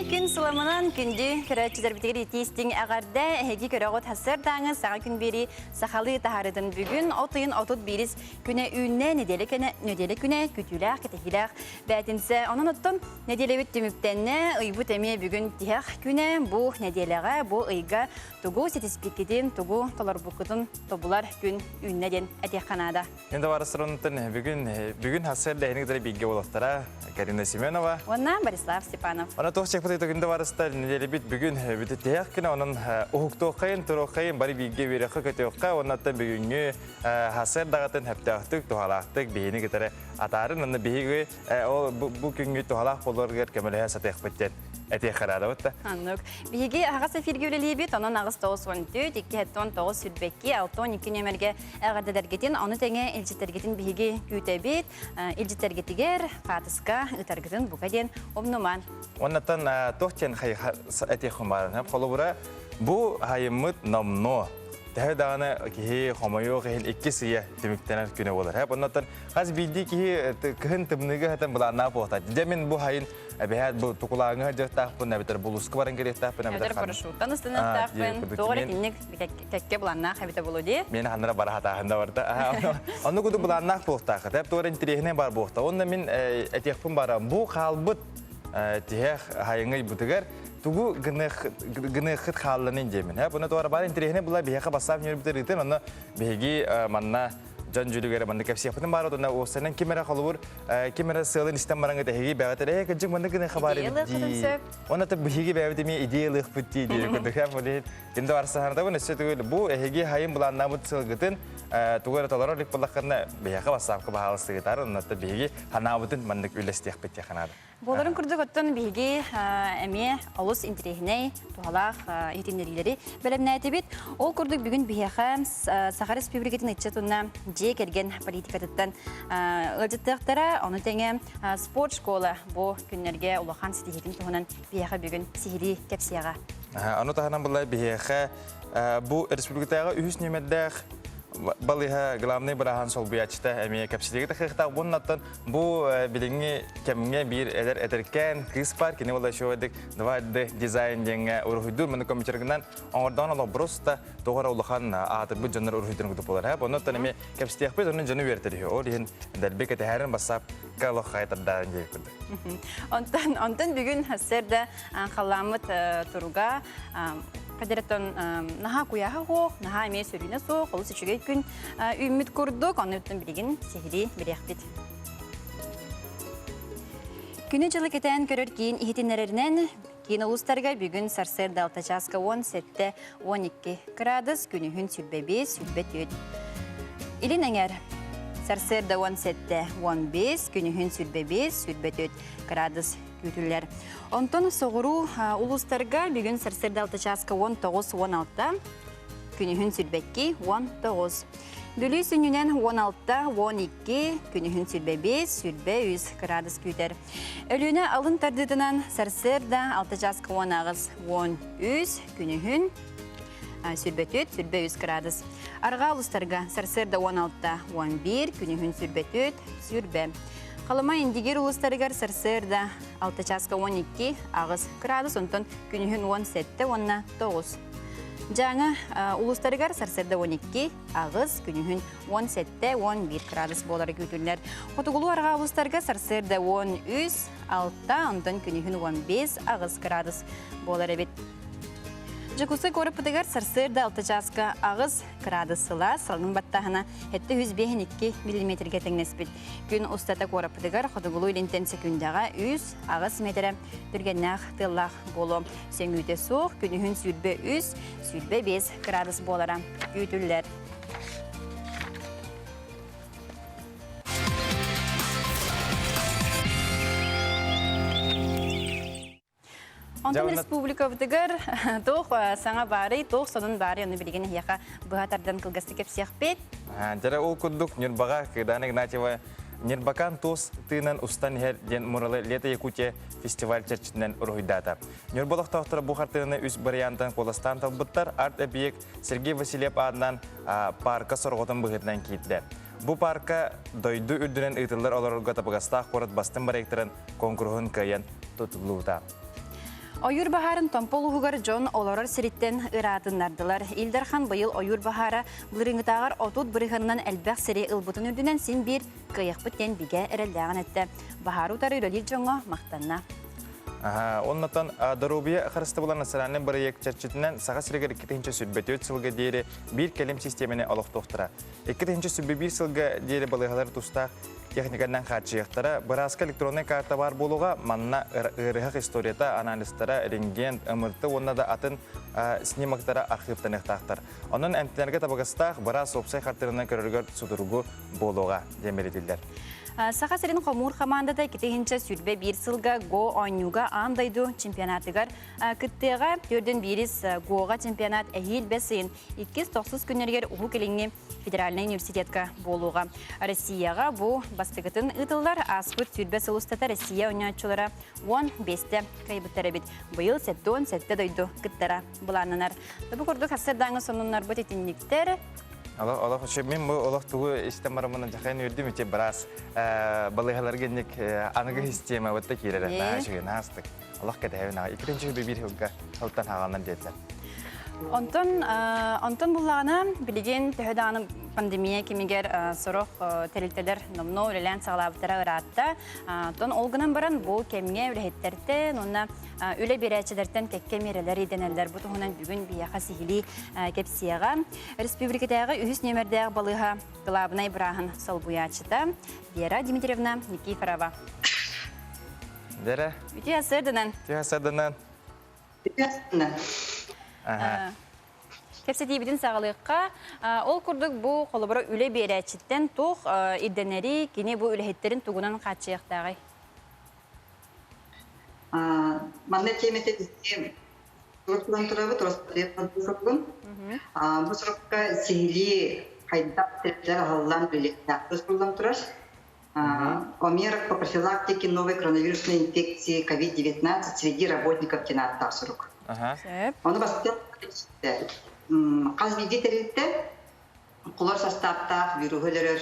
Күөрэгэй күн сыламынан күндү көрөөччүлэрбитигэр итии-истиҥ эҕэрдэ. Эһиги көрөҕүт сарсыардааҥы саҥа күн биэрии сахалыы таһаарыытын бүгүн от ыйын 31 күнэ үүннэ, нэдиэлэ күнэ, нэдиэлэ күнэ күтүүлээх, кэтэһиилээх бээтинсэ. Онон оттон нэдиэлэбит түмүктэннэ, ыйбыт эмиэ бүгүн тиһэх күнэ. Бу нэдиэлэҕэ, бу ыйга тугу ситиспиккитин, тугу толорбуккутун тобулар күн үүннэ диэн этиэххэ наада. Мен табаарыстарымтан бүгүн бүгүн хасыар дэһини кытары бииргэ буолуохтара Карина Семенова. Уонна Борислав Степанов. Ана туох чекпыт күн табаарыстар нэдиэлэбит бүгүн бүтүттээх күнэ онон уһуктуоххайын, туруоххайын бары бииргэ үөрэххэ көтүөххэ уоннаттан бүгүҥҥү хасыар даҕатын хөптөөхтүк, туһалаахтык биһини кытары атаарын онно биһиги ол бу күҥҥү туһалаах болуоргар көмөлөһө сатыахпыт диэн этиэххэ наадабыт да. Аннык. Биһиги аһаҕас эфиргэ үлэлиибит, онон аҕыс 94, 279 сүүрбэкки, 62 нүөмэргэ эҕэрдэлэргитин, ону тэҥэ илдьиттэргитин биһиги күүтэбит. Илдьиттэргитигэр хаатыска ыытаргытын бука диэн умнуман. Оннаттан туох диэн этиэххин баарын. Холобура, бу хайыммыт номнуо төһө даҕаны киһи хомойуох иһин икки сыйа түмүктэнэр күнэ буолар. Оннаттан хас биирдии киһи кыһын тымныыга сытан былааннаах буолта. Дьэ мин бу хайын эбэһээт бу тукулааҥҥа сылдьыахтаахпын, эбэтэр булууска баран кэлиэхтээхпин, эбэтэр парашюттан ыстаныахтаахпын, тоҕо эрэ итинник кэккэ былааннаах эбитэ буолуо дии. Мин ханнара бара хатааһында барда. Онну кудук былааннаах буолуохтаах. Тэп туора интэриэһинэй бар буолта. Онно мин этиэхпин бара бу хаалбыт тиһэх хайыҥый бытыгар тугу гыныаххыт хаалланын диэмин. Бұны туора бар интэриэһинэй була биһиэхэ бассаап ньүрбүтэр ыытын, онно биһиги манна дьон дьүлүгэр манна кэпсиэхпитин баар отуна уопсайынан ким эрэ холобур ким эрэ сыалын истэн бараҥыт эһиги бэҕэтэр ээ кырдьык манна гыны хабар эбит дии онно та биһиги бэйэбит эмиэ идеялыахпыт дии дии курдук ким да барсаһардабын өссө түгэл бу эһиги хайын былааннаабыт сылгытын тугу эрэ толорор илик буоллаххына биһиэхэ бассаапка баһаалыстыгытаар оннотто биһиги ханаабытын маннык үллэстиэхпит диэххэ наада. Буоларын курдук оттон биһиги эмиэ олус интэриэһинэй, туһалаах иһитиннэриилэри бэлэмнээтибит. Ол курдук бүгүн биһиэхэ Саха Республикатын ыччат уонна дьиэ кэргэн политикатыттан ыалдьыттыахтара. Ону тэҥэ спорт школа бу күннэргэ улахан ситиһиитин туһунан биһиэхэ бүгүн сиһилии кэпсиэҕэ. Ону таһынан була биһиэхэ бу республикатааҕы үһүс нүөмэрдээх балыыһа главный бырааһын солбуйааччыта эмиэ кэпсэтиигэ тахыахтаах. Буннаттан бу билиҥҥи кэмҥэ биир эдэр эдэркээн кыыс бар. Кини була еще 2D дизайн диэҥҥэ уруһуйдуур. Маны компьютерынан оҥордоон олох да тоҕо эрэ улахан аатырбыт дьоннор уруһуйдарын курдук буолар. Оннуттан эмиэ кэпсэтиэхпит, онон дьону үөрэтэр үһү. Ол иһин дэлби кэтэһэрин бассаапка олох хайтардаарын диэбит курдук. Онтон, онтон бүгүн сарсыарда халлааммыт туруга Кадеретон наһаа куйааһа суох, наһаа эмиэ сөрүүнэ суох, олус үчүгэй күн үүммүт курдук, оннуттан билигин сиһилии билиэхпит. Күнү-дьылы кэтээн көрөр киин иһитиннэрэринэн, киин улуустарга бүгүн сарсыарда 6 чааска 17-12 кыраадыс, күнүһүн 25, 24. Илин эҥэр сарсыарда 17-15, күнүһүн 25, 24 кыраадыс күүтүллэр. Онтон соҕуруу улуустарга бүгүн сарсыарда 6 чааска 19-16, күнүһүн сүрбэкки 19. Бүлүү сүнньүнэн 16-12, күнүһүн сүрбэ 5, сүрбэ 3 кыраадыс күүтэр. Өлүөнэ алын тардыытынан сарсыарда 6 чааска 18, 13, күнүһүн сүрбэ 4, сүрбэ 3 кыраадыс. Арҕаа улуустарга сарсыарда 16, 11, күнүһүн сүрбэ 4, сүрбэ. Халыма Индигир улуустарыгар сарсыарда 6 чааска 12, 8 кыраадыс, онтон күнүһүн 17 уонна 9. Дьааҥы улуустарыгар сарсыарда 12, 8, күнүһүн 17, 11 кыраадыс буолара күүтүллэр. Хотугулуу арҕаа улуустарга сарсыарда 13, 6, онтон күнүһүн 15, 8 кыраадыс буолар эбит. Дьокуускай куораппытыгар сарсыарда 6 чааска 8 кыраадыс сылаас, салгын баттааһына 752 миллиметргэ тэҥнэспит. Күн устата куораппытыгар хотугулуу-илинтэн секундаҕа 3-8 миэтэрэ түргэннээх тыаллаах буолуо. Сөҥүүтэ суох, күнүһүн 23, 25 кыраадыс буолара күүтүллэр. Онтон республикабытыгар туох саҥа баарый, туох сонун баарый, ону билигин эһиэхэ быһа тардан кылгастык кэпсиэхпит. Дьэ, ол курдук Ньурбаҕа Кыдаана Игнатьева Ньурбакаан туос тыынан устан иһэр диэн муралы Лето Якутия фестиваль чэрчитинэн уруһуйдаата. Ньурба олохтоохторо бу хартыынаны үс вариантан куоластаан талбыттар. Арт-эбийиэк Сергей Васильев аатынан парка сорҕотун быһыытынан киирдэ. Бу парка дойду үрдүнэн ыытыллар олорорго табыгастаах куорат бастыҥ проектарын конкурһун кыайан тутуллубута. Ойуур баһаарын Томпо улууһугар дьон олорор сириттэн ыраатыннардылар. Ил Дархан быйыл ойуур баһаара былырыыҥҥытааҕар 30 бырыһыанынан элбэх сири ылбытын үрдүнэн син биир кыайыахпыт диэн бигэ эрэллээҕин эттэ. Баһаары утары үлэлиир дьоҥҥо махтанна. Оннотон доруобуйа харыстабыла национальнай бырайыак чэрчитинэн Саха сиригэр 2024 сылга диэри биир кэлим систиэмэни олохтуохтара. 2021 сылга диэри балыыһалар тустаах техниканан хааччыйыахтара. Бырааска электроннай карта баар буолуоҕа. Манна ыарыһах историята, анализтара, рентген, МРТ уонна да атын снимоктара архыыптаныахтаахтар. Онон эмтэнэргэ табыгастаах быраас уопсай хартыынанан көрөргөр судургу буолуоҕа диэн бэлиэтииллэр. Саха сирин хомуур хамаандата 2021 сылга ГО оонньууга аан дойду чемпионатыгар кыттыаҕа. Төрдүн биирис ГО-ҕа чемпионат эһиил бэс ыйын иккис тохсус күннэригэр Уһук Илиҥҥи федеральнай университетка буолуоҕа. Россияҕа бу бастакытын ыытыллар. Ааспыт 20 сыл устата Россия оонньооччулара 15-тэ кыайбыттар эбит. Быйыл 77 дойду кыттара былааннанар. Бу курдук сарсыардааҥы сонуннарбыт итинниктэр. Олох олох үчүгэй. Мин бу олох тугу истэн бараммын дьахайан үөрдүм ити быраас балыыһаларга инник аныгы система бытта киирэрэ. Наһаа үчүгэй, наһаа астык. Олох кэтэһэбин аҕай. Иккитинчи биир сылга сылтан хааланар диэтилэр. Онтон онтон буллаҕына билигин төһө даҕаны пандемия кэмигэр сорох тэрилтэлэр номнуо үлэлээн саҕалаабыттара ыраатта. Оттон ол гынан баран бу кэмҥэ үлэһиттэртэн уонна үлэ биэрээччилэртэн кэккэ миэрэлэр ирдэнэллэр. Бу туһунан бүгүн биһиэхэ сиһилии кэпсиэҕэ. Республикатааҕы үһүс нүөмэрдээх балыыһа кылаабынай бырааһын солбуйааччыта Вера Дмитриевна Никифорова. Вера. Үтүө сырдынан. Үтүө сырдынан. Үтүө сырдынан. Кэпсэтиибитин саҕалыахха. Ол курдук бу холобура үлэ биэрээччиттэн туох ирдэнэрий, кини бу үлэһиттэрин тугунан хааччыйыахтааҕый? Манна тиэмэтэ биһиги туран турабыт Роспотребнадзорун. Бу сорукка сиһилии хайдах тэрилтэлэр аһыллан үлэлиэхтээхтэр суруллан турар. О мерах по профилактике новой коронавирусной инфекции COVID-19 среди работников диэн ааттаах сурук. Ону бастакы хас биирдии тэрилтэ кулар састааптаах вируһу өлөрөр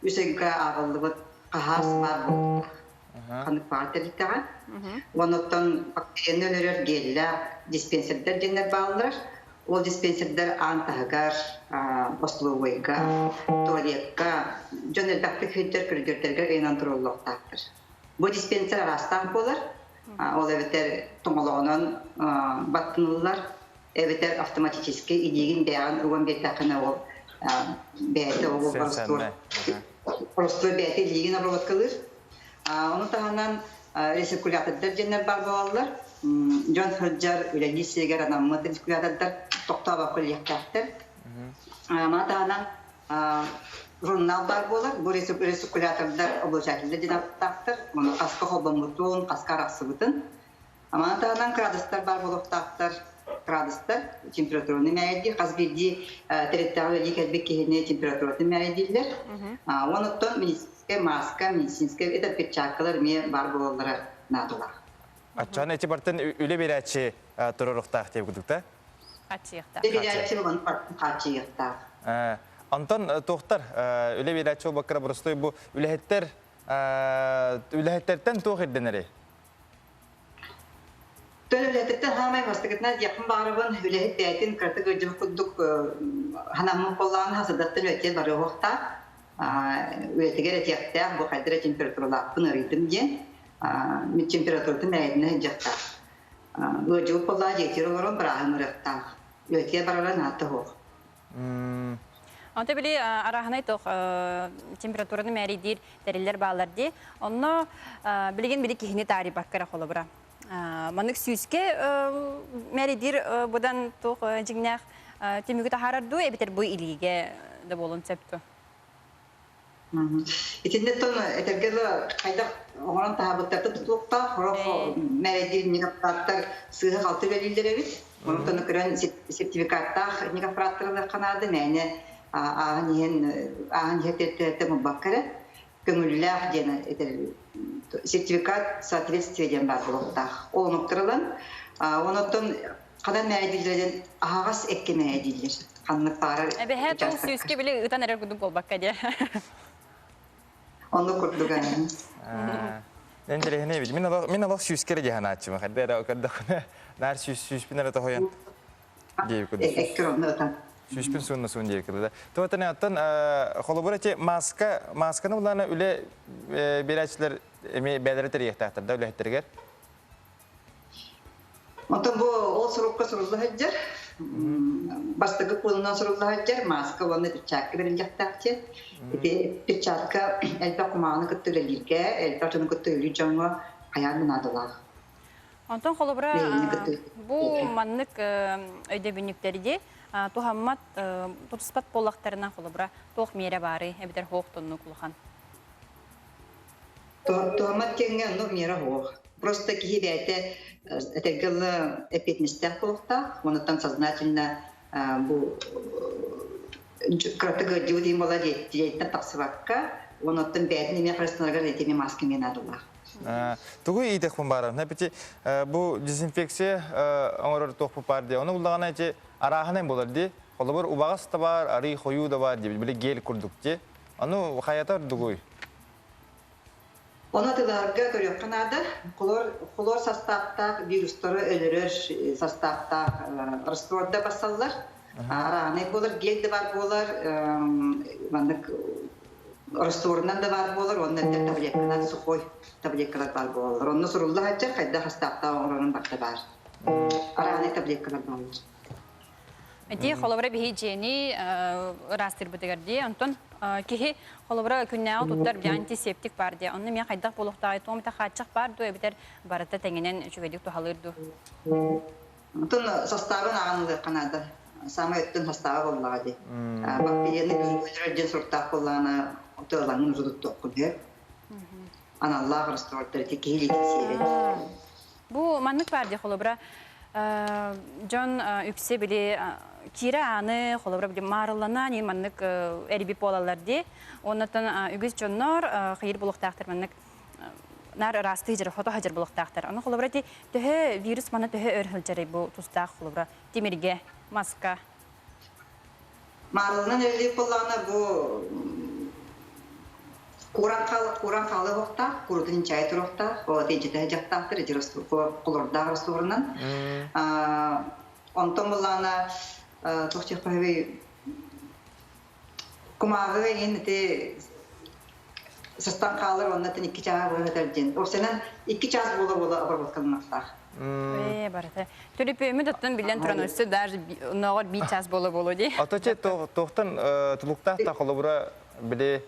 үс ыйга ааҕыллыбыт хаһаас баар буолуохтаах. Ханнык баар тэрилтэҕэ. Онуттан бактерияны өлөрөр геллээх диспенсердэр диэннэр бааллар. Ол диспенсердэр аан таһыгар, остолобуойга, туалекка дьон элбэхтик сылдьар көрүдүөрдэргэ ыйанан туруоруллуохтаахтар. Бу диспенсер араастаах буолар. Ол эбэтэр тоҥолоҕунан баттаныллар, эбэтэр автоматически илиигин бэйэҕин уган биэрдэххинэ ол бэйэтэ ол боростуой бэйэтэ илиигин обработкалыыр. Ону таһынан рециркулятордар диэннэр баар буолаллар. Дьон сылдьар үлэлиир сиригэр анаммыт рециркулятордар тохтообокко үлэлиэхтээхтэр. Маны таһынан журнал баар буолар. Бу рециркулятордар облучателлэр диэн ааттаахтар. Ону хаска холбоммутун, хаска арахсыбытын. Маны таһынан кыраадыстар баар буолуохтаахтар. Кыраадыстар температураны мээрэйдиир. Хас биирдии тэрилтэҕэ үлэлии кэлбит киһини температуратын мээрэйдииллэр. Онуттан медицинскэй мааска, медицинскэй это перчаткалар эмиэ баар буолаллара наадалаах. Аччаан эти бартын үлэ биэрээччи туруоруохтаах диэбит курдук да? Хааччыйыахтаах. Үлэ биэрээччи буолан хааччыйыахтаах. Онтон туохтар үлэ биэрээччи буолбакка боростуой бу үлэһиттэр үлэһиттэртэн туох ирдэнэрий? Төл үлэһиттэн хаамай бастакытынан диэхпин баҕарабын, үлэһит бэйэтин кыратык ыалдьыбыт курдук санаммыт буоллаҕына садаттан үлэтигэр барыахтаах. Үлэтигэр этиэхтээх, бу хайдах эрэ температуралаахпын ыарыйдым диэн. Температуратын бэйэтинэн сылдьыахтаах. Ыалдьыбыт буоллаҕына дьиэтигэр олорон бырааһын ырыахтаах. Үлэтигэр барара наада суох. Онто били арааһынай тох температураны мээрийдиир тэриллэр бааллар дии. Онно билигин били киһини таарыйбакка эрэ холобура. Маннык сүүскэ мээрийдиир быдан туох дьиҥнээх түмүгү таһаарар дуу эбэтэр бу илиигэ да буолуон сөп дуо? Итиннэ тон этэргэ дылы хайдах оҥорон таһаабыттартан тутулуктаах, сорох мээрэйдиир некаппааттар сыыһа-халты үлэлииллэр эбит. Онтон көрөн сертификаттаах некаппарааттар ылыахха наада, мээнэ ааһан иһэн ааһан иһэр тэрилтэлэртэн ылбакка эрэ көҥүллээх диэн этэр сертификат соответствия диэн баар буолуохтаах. Ол онуктар ылан, онуттан ханан мээрэйдииллэр диэн аһаҕас эккэ мээрэйдииллэр. Ханнык баарар Эбэһээ тыл сүүскэ били ытан эрэр курдук буолбакка диэ. Оннук курдук. Интэриэһинэй эбит. Мин олох мин олох сүүскэ эрэ дьаһанааччымын. Хайда эрэ көрдөххүнэ наар сүүс сүүспүн эрэ тоһуйан диэбит курдук. Эккер онно ытан. Сүүспүн суунна суун диэбит курдук. Туотаны оттон холобура эти маска масканы булаана үлэ биэрээччилэр эмиэ бэйэлэрэ тэрийиэхтээхтэр да үлэһиттэригэр. Онтон бу ол сурукка сурулла сылдьар. Бастакы пуунунан сурулла сылдьар маска уонна перчатка бэриллиэхтээх диэн. Ити перчатка элбэх кумааҕыны кытта үлэлииргэ, элбэх дьону кытта үлэлиир дьоҥҥо хайаан да наадалаах. Онтон холобура Бэйэни кытта бу маннык өйдөбүнньүктэрди туһаммат тутуспат буоллахтарына холобура туох миэрэ баарый эбэтэр хоох тоннук улахан? Туһаммат диэҥҥэ оннук миэрэ суох. Просто киһи бэйэтэ этэргэ дылы эппиэтинэстээх буолуохтаах, онуттан сознательно бу кыратык ыалдьыбыт иһин буолла дьиэттэн тахсыбакка, онуттан бэйэтин эмиэ харыстанарыгар итини маска эмиэ наадалаах. Тугу иитэхпин баарам? Эпити бу дезинфекция оҥорор туохпут баар дии. Ону буллаҕына ити арааһынай буолар дии. Холобур, убаҕас да баар, арый хойуу да баар диэбит. Били гель курдук дии. Ону хайата ордугуй? Ону атыылаһарга көрүөххэ наада. Хлор, хлор састааптаах вирустары өлөрөр састааптаах растворда бассаллар. Араанай буолар, гель да баар буолар, маннык растворунан да баар буолар, уонна таблетканан сухой таблеткалар баар буолаллар. Онно сурулла сылдьар хайдах састааптаах оҥорорун барыта баар. Араанай таблеткалар бааллар. Ити холобура биһи дьиэни ыраастыырбытыгар дии. Онтон киһи холобура күннээҕи туттар дии антисептик баар дии. Онно эмиэ хайдах буолуохтааҕый? Туом это хааччах баар дуо эбэтэр барыта тэҥинэн үчүгэйдик туһалыыр дуу? Онтон састаабын ааҕан ылыахха наада. Саамай өттүн састааба буоллаҕа дии. Бактерияны өлөрөр диэн суруктаах буоллаҕына, тыалаҥын утуттуоххун сөп. Аналлаах раствордар ити киһи илиитин сиэбэт. Бу маннык баар дии холобура дьон үксэ били киирэ ааны холобура били маарыллана нин маннык эрибип буолаллар дии. Оннотон үгүс дьоннор хайыр булуохтаахтар маннык наар ыраастыы дьар хото хадьар булуохтаахтар. Ону холобура ти төһө вирус мана төһө өр сылдьарый бу тустаах холобура тимиргэ, маска. Маарылынан үлэлиир буоллаҕына бу кууран хаал кууран хаалыа уохтаах, курутун чай туруохтаах, ол итинчитэ дьахтаахтар ити холордаах растворунан. Онтон буоллаҕына туох диэххэ кумааҕы иһин ити сыстан хаалар уонна икки чааһы быһа сытар диэн. Уопсайынан икки чаас буола-буола обработкаланыахтаах. Ээ, барыта. Төлөпүөммүт оттон биллэн туран өссө даже оннооҕор биир чаас буола-буолуо дии. Ото че туохтан тулуктаах та холобура били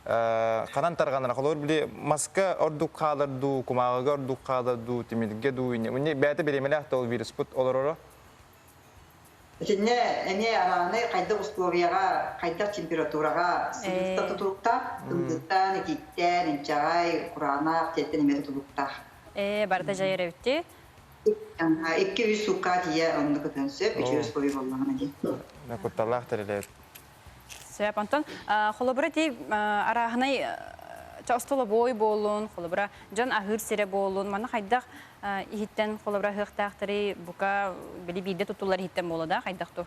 ханан тарҕанар холобур били маска ордук хаалар дуу, кумааҕыга ордук хаалар дуу, тимиргэ дуу, инне бэйэтэ бириэмэлээх да ол вируспут олороро. Итиннэ эмиэ араанай хайдах условияҕа, хайдах температураҕа сылыыта тутулуктаах, тымныыттан, итииттэн, инчэҕэй, кураанах диэттэн эмиэ тутулуктаах. Ээ, барыта дьайар эбит Икки-үс суукка тиийэ оннук ытыан сөп, үчүгэй условия буоллаҕына дии. Кутталлаах тэрилэ. Сөп. Онтон холобура ти арааһынай остолобуой буоллун, холобура дьон аһыыр сирэ буоллун, манна хайдах иһиттэн холобура аһыахтаахтарый, бука били биирдэ туттуллар иһиттэн буолла да хайдах ту?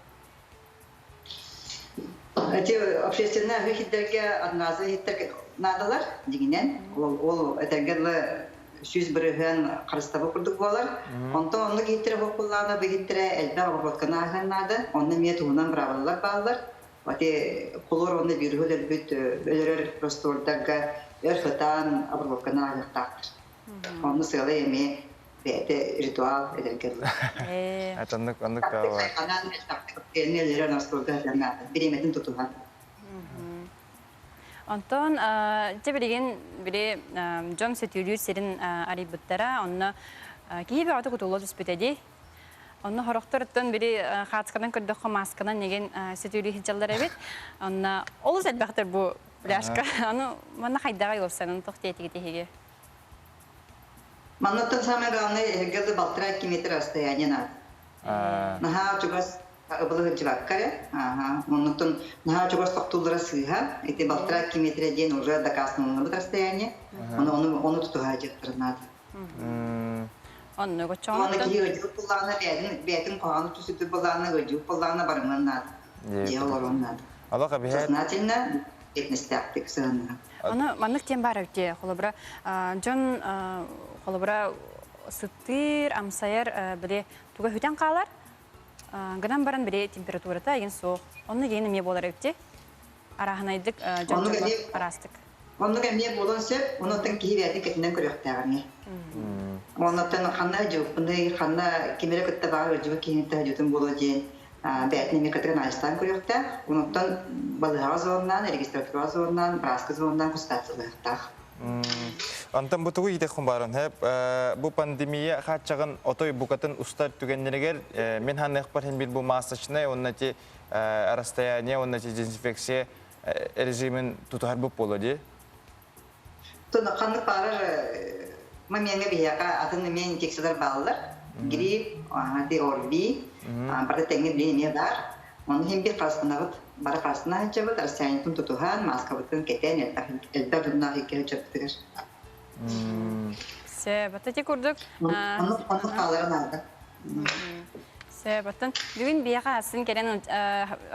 Эти общественное аһыы иһиттэргэ одноразовый иһиттэр наадалар дьиҥинэн. Ол, ол этэргэ дылы 100% харыстабыл курдук буолар. Онтон оннук иһиттэрэ буоллаҕына, бу иһиттэрэ элбэх обработканы ааһыан наада. Онно эмиэ туһунан быраабылалар бааллар. Ати хлор уонна вируһу өлөрбүт өлөрөр раствордарга өр сытаан обработканы ааһыахтаахтар. Онно сыала эмиэ бэйэтэ ритуал эдэргэ дылы. Оннук оннук Хайханан өлөрөр растворга наада. Бириэмэтин тутуһан. Онтон дьэ билигин били дьон сөтүөлүүр сирин арыйбыттара, онно киһи бөҕөтө кутулла түспүтэ дии. Онно хорохторуттан били хаацканан көрдөххө маасканан неген сөтүөлүү сылдьаллар эбит. Онно олус элбэхтэр бу пляжка. Аны манна хайдаҕай уопсанан туох диэтигит эһиги? Манныттан самое главное эһиги балтараа километр расстояние надо. Наһаа чугас ыбылы сылдьыбакка эрэ. Ааха. Оннуттан наһаа чугас тохтууллара сыыһа. Ити балтараа километр диэн уже доказаныллыбыт расстояние. Ону ону ону тутуһа дьахтар наада. Оннук Уонна оччоҕуттан киһи ыалдьыбыт буоллаҕына бэйэтин бэйэтин хоһоону түсүтүр буоллаҕына ыалдьыбыт буоллаҕына барымыан наада. Дьиэ олоруон наада. Алаха биһээт Сознательно. Этнэстээхтик сыһынна. Ону маннык диэн баар эбит холобура дьон холобура сыттыыр, амсайар били туга хүтэн хаалар гынан баран били температурата игин суох. Онно диэн эмиэ буолар эбит арааһынайдык дьон араастык. Оннук эмиэ буолуон сөп, онуттан киһи бэйэтин кэтинэн көрүөхтээх эмиэ. Онуттан ханна дьылпыный, ханна ким эрэ кытта баар ыалдьыбыт киһини кытта сылдьыбытым буолуо диэн бэйэтин эмиэ кытары анализтаан көрүөхтээх. Онуттан балыыһаҕа зоннаан, регистратураҕа зоннаан, бырааска зоннаан консультациялыахтаах. Онтон бу тугу иитэх бааран хэп бу пандемия хааччаҕын отой букатын устар түгэннэригэр мин ханыахпар хин бир бу масочнай уонна ти расстояние уонна ти дезинфекция режимин тутуһар буп буолуо дии. Ханнык баарар момеҥҥа биһиэхэ атын эмиэ инфекциялар бааллар. Грипп, ОРВИ, барыта тэҥҥэ билин эмиэ баар. Ону иһин биир харыстанабыт, бары харыстана сылдьабыт, расстояниетын тутуһан, мааскабытын кэтэн, элбэх дьонноох икки сылдьарбытыгар. Сөп, ити курдук. Оннук хаалара наада. Сөп, оттон бүгүн биһиэхэ хасын кэлэн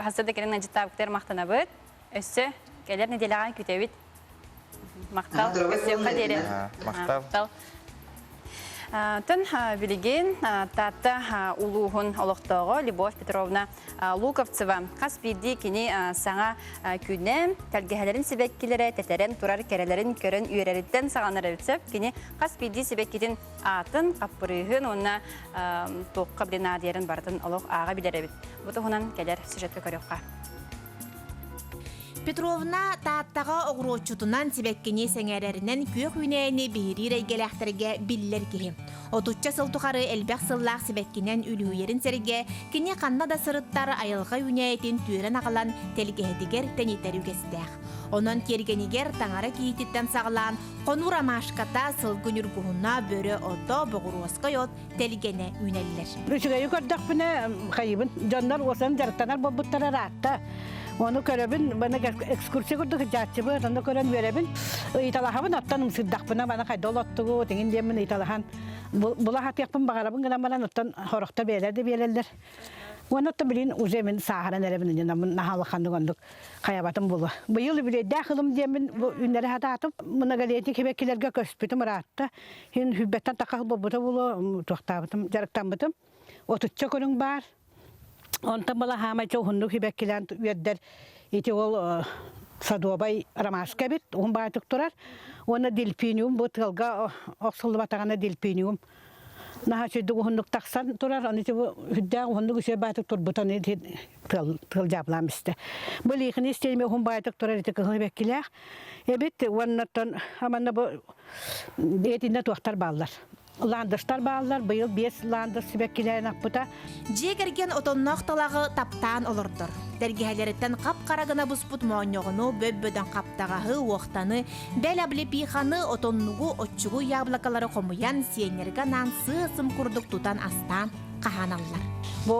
хаста да кэлэн ыалдьыттаабыттар махтанабыт. Өссө кэлэр нэдиэлэҕэ күтэбит. Махтал. Өссө диэри. Махтал. Тын билигин Таатта улууһун олохтооҕо Любовь Петровна Луковцева хас биирдии кини саҥа күнэ, тэлгэһэлэрин сибэккилэрэ тэтэрэн турар кэрэлэрин көрөн үөрэриттэн саҕаланар эбит сөп. Кини хас биирдии сибэккитин аатын, хаппырыыһын уонна туохха билин наадыйарын барытын олох ааҕа билэр эбит. Бу туһунан кэлэр сюжетка көрүөххэ. Петровна Тааттаҕа оҕуруотчутунан сибэккини сэҥээрэринэн күөх үүнээйини биһириир эйгэлээхтэргэ биллэр киһи. Отучча сыл тухары элбэх сыллаах сибэккинэн үлүһүйэрин сэргэ, кини ханна да сырыттар айылҕа үүнээйитин түөрэн аҕалан тэлгэһэтигэр тэнитэр үгэстээх. Онон тиэргэнигэр таҥара киһититтэн саҕалаан хонуу ромашката, сылгы ньургуһуна, бөрө ото, боҕуруоскай от тэлгэнэ үүнэллэр. Үчүгэйи көрдөхпүнэ хайыбын дьоннор уосанан дьарыктанар буолбуттара ыраатта. Ону көрөбүн, маны экскурсия курдук сылдьааччыбын, онно көрөн үөрэбин. Ыйыталаһабын, оттон ымсыырдахпына маны хайда олоттугут, иҥин диэммин ыйыталаһан була сатыахпын баҕарабын гынан баран, оттон хорохто бэйэлэр да биэрэллэр. Уонна оттон билин уже мин сааһыран эрэбин, иннинэ наһаа улаханнык оннук хайабатым буолуо. Быйыл үбүлүөйдээх ылым диэммин бу үүннэрэ сатаатым. Многолетний кэбэккилэргэ көспүтүм ыраатта. Иһин хүббэттэн тахха буолбута буолуо, туохтаабытым, дьарыктаммытым. Отучча көрүҥ баар. Онтон была хаамайча уһуннук хүбэккилээн үөрдэр ити ол садуобай ромашка эбит, уһун баайтык турар. Уонна дельфиниум бу тыалга охсуллубатаҕына дельфиниум наһаа үчүгдүк уһуннук тахсан турар. Аны ити бу үрдээх уһуннук үчүгэй баайтык турбута аны тыал тыал дьаабылаан бистэ. Бу лиихини истиэми уһун баайтык турар ити кыһыл эбэккилээх эбит. Уоннаттан аманна бу Итиннэ туохтар бааллар. Ландыштар бааллар, быйыл биэс ландыш сибэккилэрин аппыта. Дьиэ кэргэн отонноох талаҕы таптаан олордор. Тэлгэһэлэриттэн хап-хара гына буспут моонньоҕону, бөп-бөдөҥ хаптаҕаһы, уохтаны, бэл облепиханы, отоннугу, оччугуй яблокалары хомуйан, сиэннэргэ анаан сыа-сым курдук тутан астаан хаһааналлар. Бу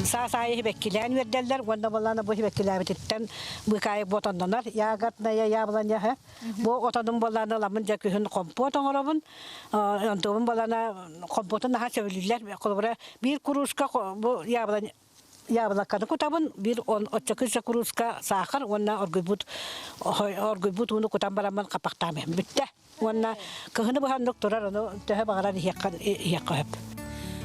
саас аайы сибэккилээн үөрдэллэр уонна буоллаана бу сибэккилээбититтэн быыкаайык отоннонор ягодная яблоня Бу отонум буоллаана ыламмын дьэ күһүн компот оҥоробун. Онтубун буоллаана компотун наһаа сөбүлүүллэр. Холобура биир курууска бу яблоня яблоканы кутабын, биир он оччо курууска саахар уонна оргуйбут оргуйбут ууну кутан бараммын хаппахтаам бүттэ. Уонна кыһыны быһаннык турар, ону төһө баҕарар иһиэххэ иһиэххэ сөп.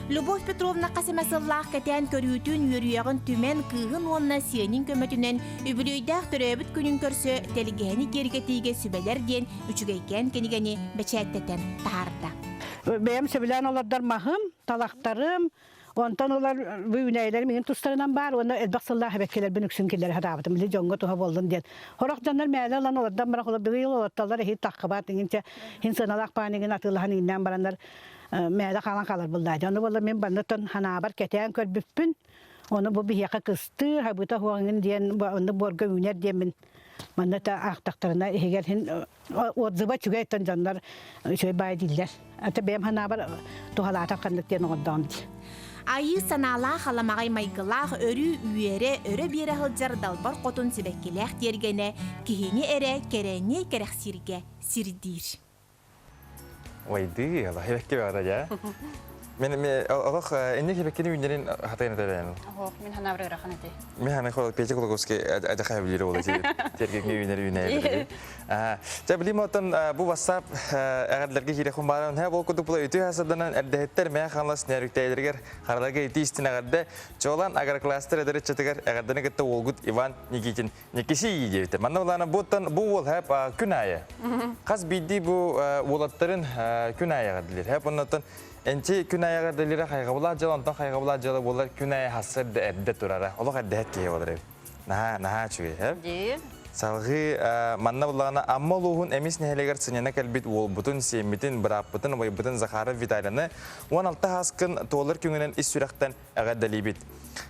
Любовь Петровна хас эмэ сыллаах кэтээн көрүүтүн, үөрүйэҕин түмэн, кыыһын уонна сиэнин көмөтүнэн үбүлүөйдээх төрөөбүт күнүн көрсө тэлгэһэни киэргэтиигэ сүбэлэр диэн үчүгэйкээн кинигэни бэчээттэтэн таһаарда. Бэйэм сөбүлээн олордор маһым, талахтарым, онтон ылар бу үүнээйилэрим иҥин тустарынан баар уонна элбэх сыллаах эбэккилэрбин үксүн киллэрэ сатаабытым. Били дьоҥҥо туһа буоллун диэн. Сорох дьоннор мээлэ ылан олордон баран холобур быйыл олортоллор эһиил таххыбаат иҥинчэ иһин сыаналаах баан иҥин атыылаһан иҥнээн бараннар мээлэ хаалан хаалар буллаа. Ону буолла мин баннытын ханаабар кэтээн көрбүппүн. Ону бу биһиэхэ кыстыыр, хабыта хуоҥын диэн онну буорга үүнэр диэммин манна та аахтахтарына иһигэр хин отзыва үчүгэйтэн дьоннор үчүгэй баай дииллэр. Ата бэйэм ханаабар туһалаатар ханнык диэн оҥордоҕум дии. Айыы санаалаах аламаҕай майгылаах өрүү үөрэ, өрө биэрэ сылдьар далбар хотун сибэккилээх тиэргэнэ киһини эрэ кэрэни кэрэхсииргэ сирдиир. Ойдыы, алаһы бэкки баҕата дьэ. Мен мен олох инник хебеккини үүннэрин хатайын этебээн. Ох, мин ханаабыр ырахан эти. Мен ханы хол Петя Кулаковский адьаха билир ол эти. Тергекне үүнер үүнэ. Ча билим отон бу WhatsApp эҕэрдэргэ киирэхун бааран хэ бол кудук була үтүө хасаданан эрдэһиттэр мэ хаҥалас нэрүктээлэригэр хараларга ити истин эҕэрдэ чуолан агрокластер эдэр ыччатыгар эҕэрдэни кытта уолгут Иван Никитин Никиси диэбитэ. Манна булаана буттан бу уол хэп күн аайы. Хас биирдии бу уолаттарын күн аайы эҕэрдилир. Хэп оннотон энчи күн аайы эҕэрдилире хайҕабылаах дьыала, онтон хайҕабылаах дьыала буолар күн аайы хасса эрдэ эрдэ турара. Олох эрдэһэт киһи болар эбит. Наһаа, наһаа үчүгэй, хэп. Дии. Салгыы манна буллаҕына Амма улууһун Эмис нэһилиэгэр сынньана кэлбит уолбутун, сиэммитин, бырааппытын, убайбытын Захаров Виталийны 16 ааскын туолар күҥүнэн ис сүрэхтэн эҕэрдэлиибит.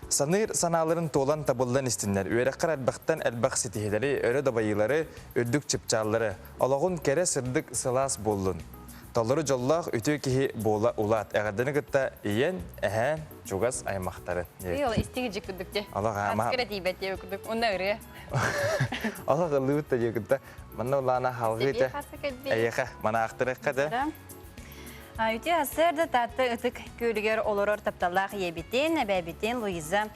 Саныыр санааларын туолан табыллан истиннэр, үөрэххэр элбэхтэн элбэх ситиһиилэри, өрө дабайыылары, үрдүк чыпчааллары, олоҕун кэрэ сырдык сылаас буоллун. Толору дьоллоох үтүө киһи буола улаат. Эҕэрдэни кытта ийэн, эһээн, чугас аймахтарын. Ол истиҥ дьик курдук дьэ. Олох аама. Аскара тиийбэт диэ курдук. Онно ырыа. Олох ыллыбыт да диэ кытта. Манна улаана халгыы те. Эйиэхэ манаахтырыхха те. Үтүө сарсыарда Таатта ытык күөлүгэр олорор тапталлаах ийэбитин, эбээбитин Луиза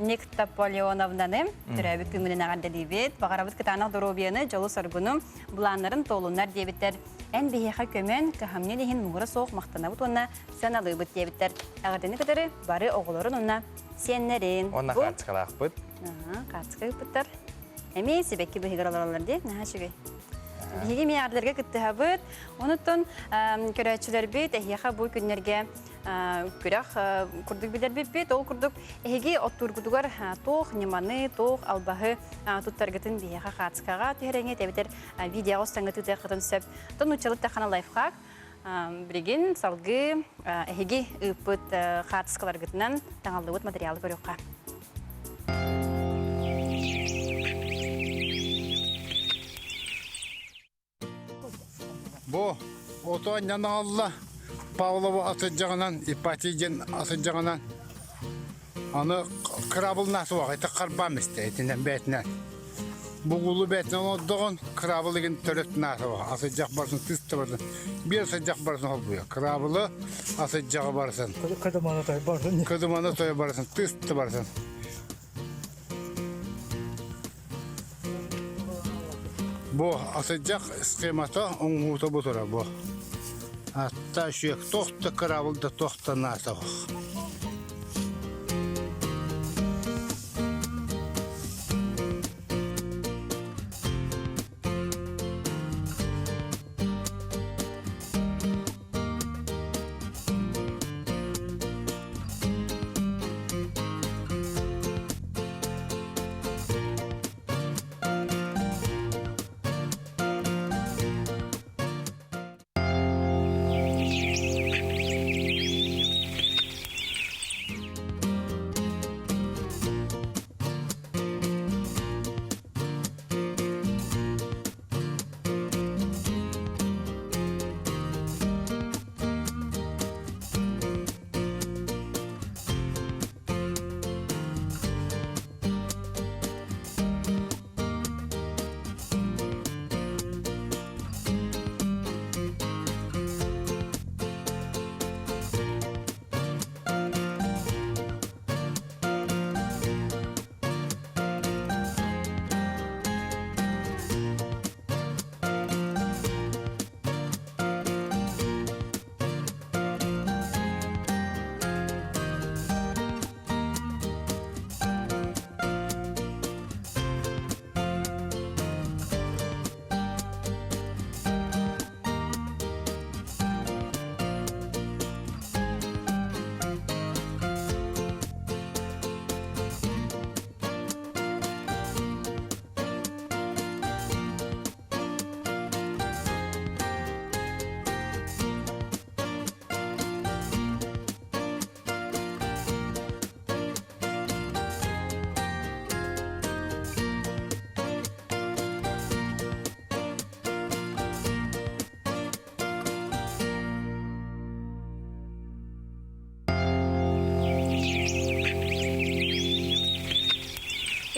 Никтополеоновнаны төрөөбүт күҥҥүнэн эҕэрдэлиибит. Баҕарабыт кытаанах доруобуйаны, дьолу-соргуну, былааннарын туолуннар диэбиттэр. Эн биһиэхэ көмөн, кыһамньын иһин муҥура суох махтанабыт уонна сыаналыыбыт диэбиттэр. Эҕэрдэни кытары бары оҕолорун уонна сиэннэрин. Уонна хаартыскалаахпыт. Хаартыска ыыппыттар. Эмиэ сибэкки быһыгар олороллор дии, наһаа үчүгэй. Биһиги эмиэ эҕэрдэлэргэ кыттыһабыт. Онуттан көрөөччүлэрбит эһиэхэ бу күннэргэ күрэх курдук билэрбиппит. Ол курдук эһиги оттуургутугар туох ньыманы, туох албаһы туттаргытын биһиэхэ хаацкаҕа түһэрэҥҥит эбэтэр видеоҕа устаҥҥыт ыытыаххытын сөп. Оттон нууччалыы таххана лайфхак. Билигин салгыы эһиги ыыппыт хаартыскаларгытынан таҥаллыбыт материалы көрүөххэ. Бу оту анньан аҕалла Павлова атырдьаҕынан, Ипатий диэн атырдьаҕынан аны кыраабылнаах суох ити харбаам истэ итинэн бээтинэн. Бугулу бээтинэн олордоҕун кыраабыл игин төрөт наасаба атырдьах барсын тыс да барсын биир атырдьах барсын холбуйа кыраабылы атырдьаҕы барсын Кыдыманы той барсын. Кыдыманы той барсын тыс да барсын Бу атырдьах схемата оҥоһуута бу турар бу. Атта үчүгэй туох да кыраабыл да туох да наада суох.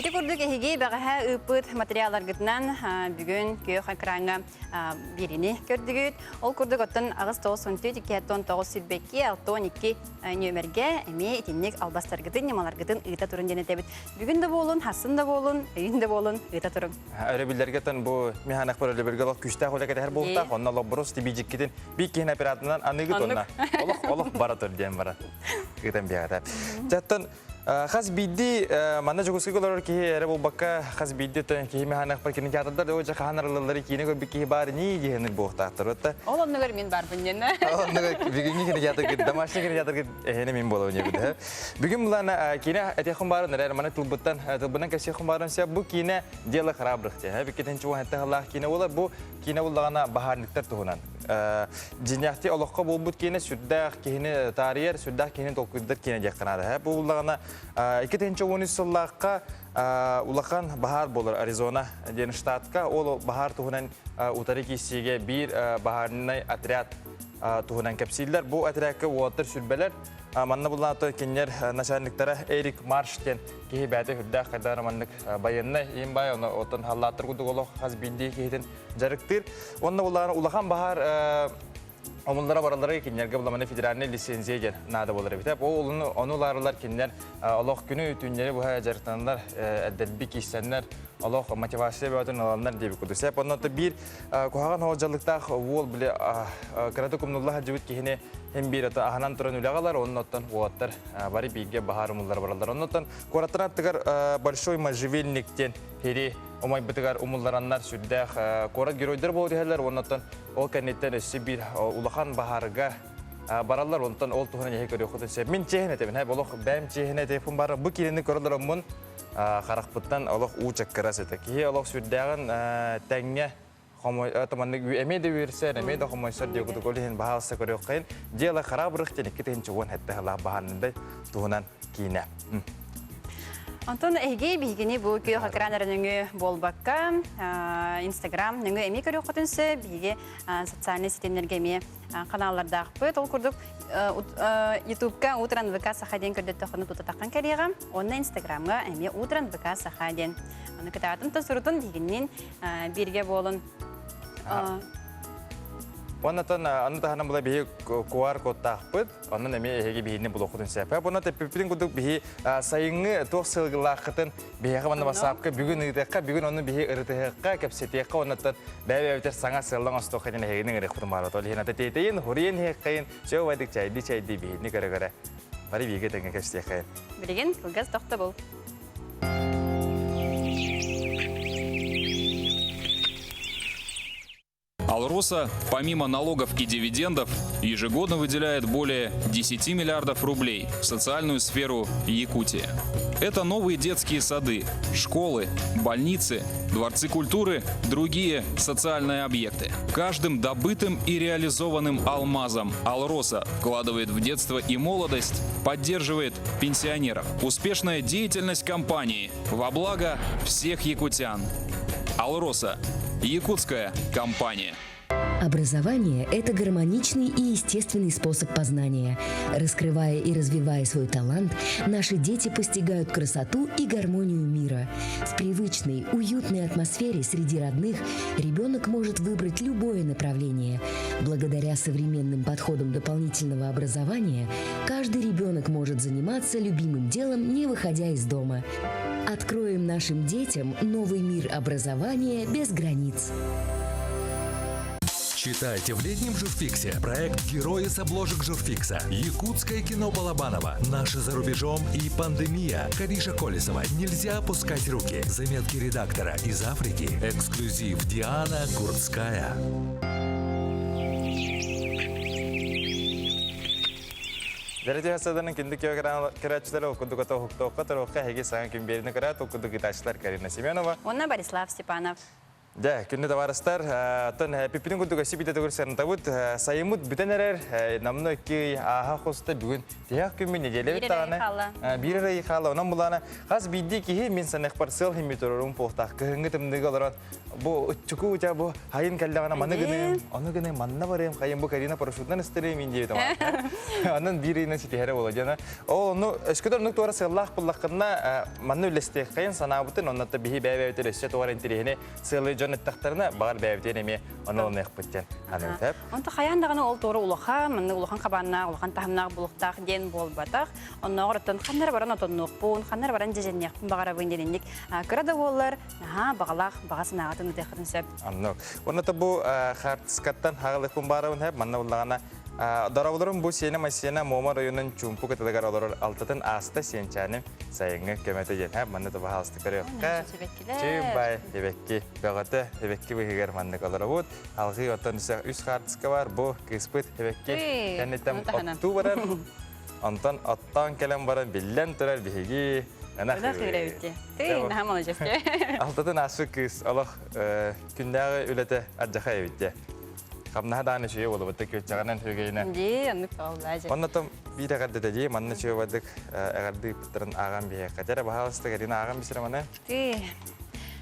Ити курдук эһиги бэҕэһээ ыыппыт материалларгытынан бүгүн күөх экраҥҥа биэриини көрдүгүт. Ол курдук оттон 894 219 22 62 нүөмэргэ эмиэ итинник албастаргытын, ньымаларгытын ыыта турун диэн этэбит. Бүгүн да буолун, хассын да буолун, өйүн да буолун ыыта туруҥ. Өрөбүллэргэ тон бу механик өрөбүлгэ олох күүстээх үлэ кэтэһэр буолуохтаах. Онно олох тибиижиккитин биир киһин операторынан аныгы тонна. Олох олох бара тур диэн бара. Ыытан биэҕэтэ. Жаттан Хас биирдии манна Дьокуускайга олорор киһи эрэ буолбакка, хас биирдии киһи механикпар кинотеатрдар да дьэ хаһан арыллаллары киинэ көрбүт киһи баар ини диэһинир буолуохтаахтар. Отта Ол оннугар мин баарбын диэн. Ол оннугар бүгүҥҥү кинотеатргыт, домашний кинотеатргыт эһэни мин буолабын диэбит. Бүгүн булана киинэ этиэххин баарын эрэр маны тылбыттан тылбынан кэпсиэххин баарын сөп. Бу киинэ Дело храбрых диэн. Бүккетин чуган хаттахалаах киинэ буолар. Бу киинэ буллаҕына баһаарниктар туһунан. Дьиҥнээхтии олоххо буолбут киинэ сүрдээх киһини таарыйар, сүрдээх киһини толкуйдар киинэ диэххэ наада. Бу буллаҕына 2013 сыллаахха улахан баһаар буолар Аризона диэн штатка. Ол баһаар туһунан утары киирсиигэ биир баһаарнай отряд туһунан кэпсииллэр. Бу отрядка уолаттар сүрбэлэр. Манна буллаҕына кинилэр начальниктара Эрик Марш диэн киһи бэйэтэ үрдээх хайдах маннык байыаннай иин баай, оттон халлааттар курдук олох хас биирдии киһитин дьарыктыыр. Уонна буллаҕына улахан баһаар омуллара бараллара кинилэргэ буламаны федеральный лицензия диэн наада буолар эбит. Ол ону ылаарылар кинилэр олох күнү түүннэри быһа дьарыктаналлар, элдэрби киирсэннэр, олох мотивация бөҕөтүн ылаллар диэбит курдук. Сеп онно биир куһаҕан оҕо дьаллыктаах уол били кыратык умнулла сылдьыбыт киһини хим биир ата аһынан туран үлэҕэ ылар, оннуттан уолаттар бары бииргэ баһаар умуллар бараллар. Оннуттан куораттан аттыгар Большой можжевельник диэн хири умайбытыгар умуллараннар сүрдээх куорат геройдар буола түһэллэр уоннаттан ол кэнниттэн өссө биир улахан баһаарга бараллар онтон ол туһунан эһи көрүөххүтүн сөп мин чиэһин этэбин һэ олох бэйэм чиэһин этиэхпин баар бу киинэни көрөлөрөммун харахпыттан олох уу чаккырас этэ киһи олох сүрдээҕин тэҥҥэ маннык эмиэ да үөрсэр, эмиэ да хомойсор диye курдук ол иһин баһаалыста көрүөххэйин. Дело храбрых диэн 2017 сыллаах баһаарындай туһунан киинэ. Онтон эһиги биһигини бу күөх экран эрэ нөҥүө буолбакка, Инстаграм нөҥүө эмиэ көрүөххүтүн сөп, биһиги социальнай ситимнэргэ эмиэ каналлардаахпыт. Ол курдук Ютубка Утран ВК Саха диэн көрдөттөххүнэ тутатаххын кэлиэҕэ. Уонна Инстаграмҥа эмиэ Утран ВК Саха диэн. Аны кытаатын та сурутун биһигинниин бииргэ буолун. Оннотон аны таһынан була биһи QR кодтаахпыт. Онон эмиэ эһиги биһини булуоххутун сөп. Буна тэппиппитин курдук биһи сайыҥҥы туох сылгылааххытын биһиэхэ манна басаапка бүгүн ыытыахха, бүгүн ону биһи ырытыһыахха, кэпсэтиэххэ, оннуттан бэйэ-бэйэбитэр саҥа сыаллаҥ остоохха диэн эһигини ыҥырыахпытын баҕарабыт. Ол иһин ата тиэтэйин, хуруйан иһиэххэйин, сөп чайдыы-чайдыы биһини көрө-көрө бары бииргэ тэҥҥэ кэпсиэххэйин. Билигин кылгас тохтобул. Алроса, помимо налогов и дивидендов, ежегодно выделяет более 10 миллиардов рублей в социальную сферу Якутии. Это новые детские сады, школы, больницы, дворцы культуры, другие социальные объекты. Каждым добытым и реализованным алмазом Алроса вкладывает в детство и молодость, поддерживает пенсионеров. Успешная деятельность компании во благо всех якутян. Алроса Якутская компания. Образование – это гармоничный и естественный способ познания. Раскрывая и развивая свой талант, наши дети постигают красоту и гармонию мира. В привычной, уютной атмосфере среди родных ребенок может выбрать любое направление. Благодаря современным подходам дополнительного образования, каждый ребенок может заниматься любимым делом, не выходя из дома. Откроем нашим детям новый мир образования без границ. Читайте в летнем журфиксе проект «Герои с обложек журфикса», якутское кино Балабанова, «Наши за рубежом» и «Пандемия», Кариша Колесова «Нельзя опускать руки», заметки редактора из Африки, эксклюзив Диана Курцкая. Дәрәҗә саданын күндүк көрөөччүлэр ол курдук ото уһуктуохха туруохха эһиги саҥа күн биэрини көрөөт ол курдук ыытааччылар Карина Семенова Уонна Борислав Степанов. Дьэ, күндү табаарыстар, оттон пиппитин курдук өссө биирдэ төгүл сырынтабыт. Сайыммыт бүтэн эрэр, намно икки ый ааһа хоста бүгүн тиһэх күммүт нэдиэлэбит даҕаны биир эрэ ый хаалла. Онон булаана хас биирдии киһи мин саныахпар сыал химми турарым буолтаах. Кыһыҥҥы тымныыга олорон бу ыччуку уча бу хайын кэллэҕинэ маны гыныым, ону гыныым, манна барыам, хайын бу Карина парашютынан ыстарыам мин диэбит Онон биир ыйынан ситиһэрэ буолла дьоно. Ол ону өскөтө оннук туора сыаллаах буллаххына манна үллэстиэххэйин санаабытын, онно биһи бэйэ-бэйэбитин өссө туора интэриэһини сыалы дьон эттэхтэринэ, баҕар бэйэбитин эмиэ ону ылыныахпыт диэн аныытап. Онто хайаан даҕаны ол туора улахан, маннык улахан хабааннаах, улахан таһымнаах булуктаах диэн буолбатах. Оннооҕор оттон ханна эрэ баран отоннуохпун, ханна эрэ баран дьэдьэнниэхпин баҕарабын диэн инник кыра да буоллар, наһаа баҕалаах баҕа санааҕытын ытыаххытын сөп. Оннук. Уонна бу хаартыскаттан хаҕылыахпын баарабын хэп, манна буллаҕына Дорооболорум бу сиэнэ Массена Муома оройуонун Чуумпу кытылыгар олорор алтатын ааста сиэнчээним сайыҥҥы көмөтө диэн һэ манна табаһаалыста көрүөххэ. Чыыбай эбэкки бөҕөтө эбэкки быһыгар маннык олоробут. Алҕыы оттон үс хаартыска бар бу кыыспыт эбэкки кэнниттэн оттуу барар. Онтон оттоон кэлэн баран биллэн турар биһиги ынах ыырэбит. Ты наһаа молодец. Алтатын ааспыт кыыс олох күннээҕи үлэтэ ардьаха эбит дьэ. Хамнаһа даҕаны үчүгэй буолубут күөччэҕинэн үчүгэйинэн. Дии, оннук буолла дьэ. Онно том биир эҕэрдэтэ дии, манна үчүгэй бардык эҕэрдэ ыыппыттарын ааҕан биһиэхэ. Дьэ, баһаалыста Карина ааҕан бисирэ маны. Ты.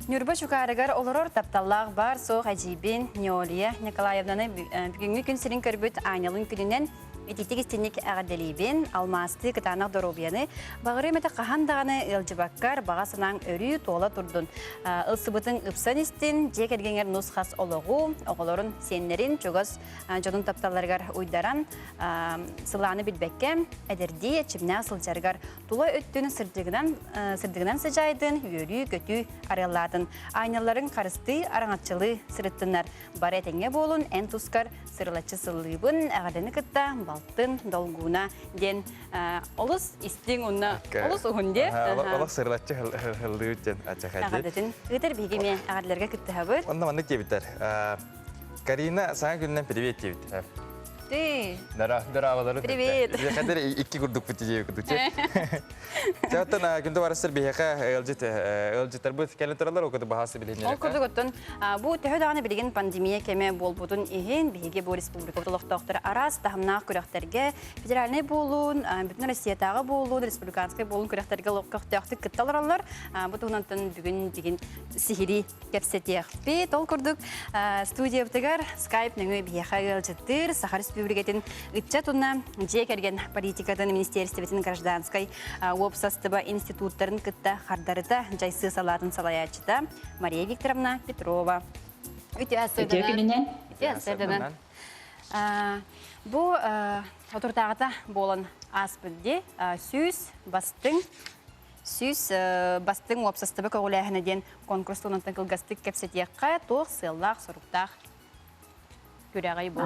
Ньурба Чукаарыгар олорор тапталлаах баар-суох эдьиийбин Неолия Николаевнаны бүгүҥҥү күн сирин көрбүт аанньалын күнүнэн итиитик истинник эҕэрдэлиибин, алмаастыы кытаанах доруобуйаны, баҕарыам этэ хаһан даҕаны ыалдьыбаккар, баҕа санааҥ өрүү туола турдун. Ылсыбытыҥ ыпсан истин, дьиэ кэргэҥэр нус-хас олоҕу, оҕолорун, сиэннэрин, чугас дьонун тапталларыгар уйдаран, сылааны билбэккэ, эдэрдии эрчимнээх сылдьарыгар тула өттүн сырдыгынан, сырдыгынан сыдьаайдын, үөрүү-көтүү арыаллаатын. Аанньалларын харыстыы, араҥаччылыы сырыттыннар. Бары этэҥҥэ буолун, эн тускар сырылаччы сыллыыбын, эҕэрдэни кытта балтын долгууна диэн олус истиҥ уонна олус уһун диэ. Олох сырылаччы һыллыыбыт диэн ачахайдыт. Эҕэрдэтин ыытар биһиги эмиэ эҕэрдэлэргэ кыттыһабыт. Онно маннык диэбиттэр. Карина саҥа күнүнэн привет диэбиттэр. Ты. Здоровалары. Привет. Биһиэхэ икки курдукпут диэбит курдук. Чаттан күндү барыстар биһиэхэ ыалдьыт ыалдьыттарбыт кэлэн тураллар, ол курдук баһаасы билиһиннэриэххэ. Ол курдук оттон бу төһө даҕаны билигин пандемия кэмэ буолбутун иһин биһиги бу республикабыт олохтоохторо араас таһымнаах күрэхтэргэ федеральнай буолуун, бүтүн Россиятааҕы буолуун, республиканскай буолуун күрэхтэргэ көхтөөхтүк кытта олороллор. Бу туһунан бүгүн бүгүн сиһилии кэпсэтиэхпит. Ол курдук студиябытыгар скайп нөҥүө биһиэхэ ыалдьыттыыр Саха Республикатын ыччат уонна дьиэ кэргэн политикатын министиэристибэтин гражданскай уопсастыба институттарын кытта хардарыта дьайсыы салаатын салайааччыта Мария Викторовна Петрова. Үтүө күнүнэн. Үтүө Бу отуртааҕыта буолан ааспыт дии. Сүүс бастыҥ 100 бастыҥ уопсастыба көҕүлээһинэ диэн конкурс туһунан кылгастык кэпсэтиэххэ, туох сыаллаах-соруктаах күрэҕий бу?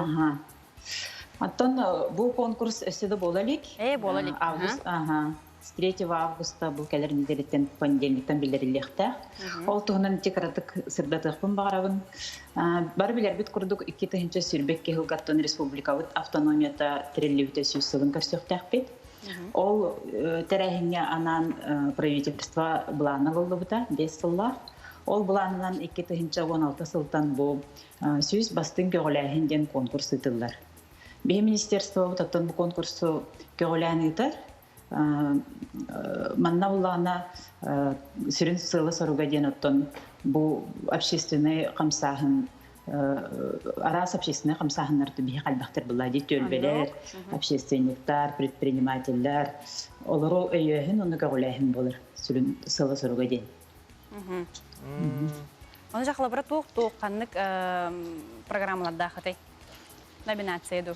Оттон бу конкурс өссө да буола илик. Э, буола илик. Август, ага. С 3 августа бу кэлэр нэдиэлэттэн понедельниктан биллэриллиэхтээх. Ол туһунан ити кыратык сырдатыахпын баҕарабын. Бары билэрбит курдук 2022 сылгаттан республикабыт автономията тэриллибитэ сүүс сылын көрсүөхтээхпит. Ол тэрээһиҥҥэ анаан правительство былаана ылыллыбыта 5 сыллаах. Ол былаанынан 2016 сылтан бу 100 бастыҥ көҕүлээһин диэн конкурс ыытыллар. Биһи министерствобут оттон бу конкурсу көҕүлээн ыытар. Манна буллаҕына сүрүн сыала-соруга диэн оттон бу общественный хамсааһын араас общественнай хамсааһыннар биһи элбэхтэр булла дии түөлбэлэр, общественниктар, предпринимателлэр олору өйөөһүн уонна көҕүлээһин буолар сүрүн сыала-соруга диэн. Ону жахлабыра туох-туох ханнык программалардаахытай? Номинация ду.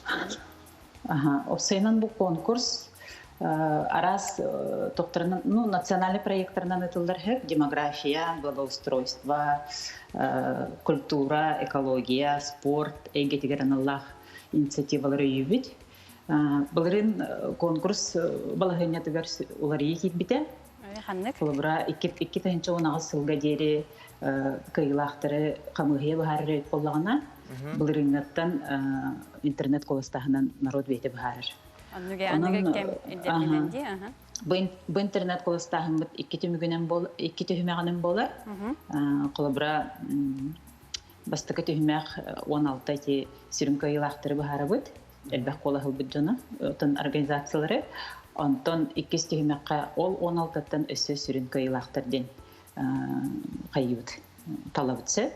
Опсайынан бу конкурс араас тохторунан, ну, национальный проекттарынан ытыллар хөп демография, благоустройство, культура, экология, спорт эйгэтигэр аналлаах инициативалар өйүүбүт. Былырыын конкурс балаһыанньатыгар уларыйыы киирбитэ. Ханнык? Холобура, 2018 сылга диэри кыайыылаахтары хамыыһыйа быһаарар эбит буоллаҕына, былырыыҥҥаттан интернет куоластааһынан народ бэйэтэ быһаарар. Онон кэм ирдэбилинэн дии, Бу интернет куоластааһыммыт икки түмүгүнэн икки түһүмэҕинэн буолар. Холобура, Бастакы түһүмэх 16 ити сүрүн кыайыылаахтары быһаарабыт. Элбэх куолаһылбыт дьону, оттон организациялары. Онтон иккис түһүмэххэ ол 16-ттан өссө сүрүн кыайыылаахтар диэн хайыыбыт, талабыт сөп.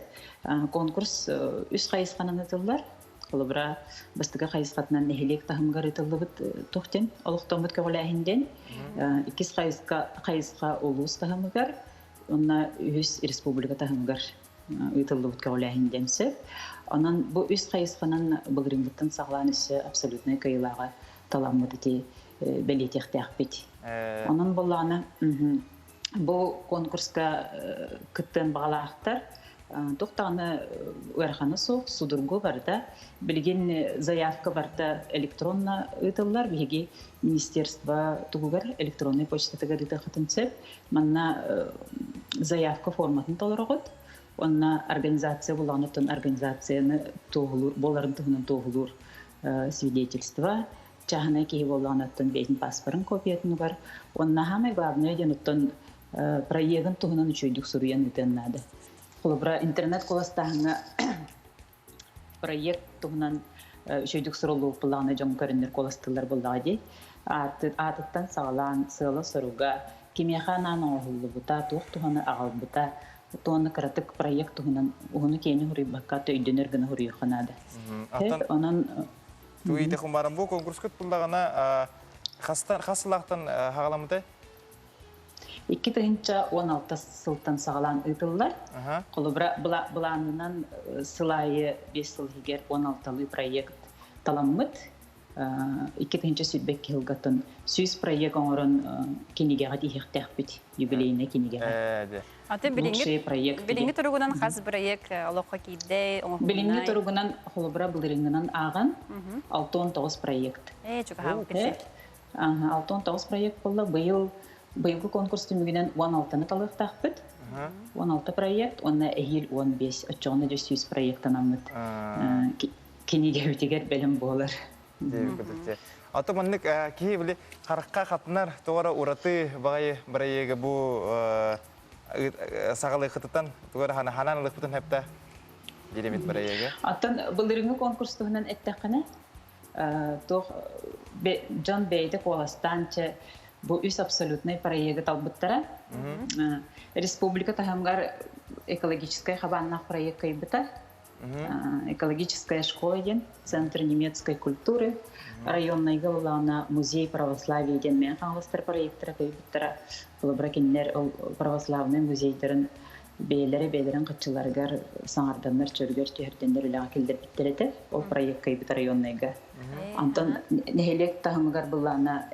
Конкурс үс хайысханан ыытыллар. Холобура, бастакы хайысхатынан нэһилиэк таһымыгар ыытыллыбыт туох диэн олохтоммут көҕүлээһин диэн. Иккис хайысха, хайысха улуус таһымыгар, уонна үһүс республика таһымыгар ыытыллыбыт көҕүлээһин диэн сөп. Онон бу үс хайысханан былырыыҥҥыттан саҕалаан өссө абсолютнай кыайыылааҕы таламмыт ити бэлиэтиэхтээхпит. Онон буоллаҕына бу конкурска кыттыан баҕалаахтар туох даҕаны ыарахана суох, судургу барыта. Билигин заявка барыта электронно ыытыллар. Биһиги министерство тугугар электроннай почтатыгар ыытыаххытын сөп. Манна заявка форматын толороҕут. Онно организация булаҕын организацияны туоһулуур, буоларын туһунан туоһулуур свидетельство, чааһынай киһи буоллаҕына оттон бэйэтин паспорын копиятын угар. Уонна самое главное диэн оттон проегын туһунан үчүгэйдик суруйан ыытыан наада. Холобура, интернет куоластааһыҥҥа проект туһунан үчүгэйдик суруллубут буоллаҕына дьон көрөннөр куоластыыллар буоллаҕа дии. Аатыттан саҕалаан сыала-соруга, кимиэхэ анаан оҥоһуллубута, туох туһаны аҕалбыта, туонна кыратык проект туһунан уһуну-киэҥи суруйбакка өйдөнөр гына суруйуохха наада. Онон Тугу хумаран бу конкурскут буллаҕына хастан хас сылаахтан хаҕаламмытай? 2016 сылтан саҕалаан ыытыллар. Холобура, былаанынан сыл аайы 5 сыл иһигэр 16-лыы проект таламмыт. 2022 сылгатын 100 проект оҥорон кинигэҕэ тииһиэхтээхпит, юбилейнай кинигэҕэ. Аты билиҥҥи проект билиҥҥи туругунан хас проект олоххо киирдэ, оҥоһулунай? Билиҥҥи туругунан холобура былырыыҥҥынан ааҕан 69 проект. Ээ, чугаһаабыт 69 проект буолла. Быйыл быйылгы конкурс түмүгүнэн 16-ны талыахтаахпыт. 16 проект, уонна эһиил 15, оччоҕуна дьэ 100 проектанаммыт кинигэбитигэр бэлэм буолар. Ато маннык киһи били харахха хатынар туора ураты баҕайы бырайыагы бу саҕалыахытыттан тугу эрэ ханан ылыахпытын хэптэ диримит бырайыагы. Оттон былырыыҥҥы конкурс туһунан эттэххинэ, туох дьон бэйэтэ куоластаан чэ бу үс абсолютнай проегы талбыттара. Республика таһымыгар экологическай хабааннаах проект кыайбыта. Экологическая школа диэн Центр немецкой культуры районнайга улаана музей православия диэн Мэҥэ Хаҥаластар проектара кыайбыттара. Холобура кинилэр ол православнай музейдарын бэйэлэрэ бэйэлэрин хаччыларыгар саҥарданнар, чөлүгэр түһэрдэннэр үлэҕэ киллэрбиттэр этэ. Ол проект кыайбыт районнайга. Онтон нэһилиэк таһымыгар былаана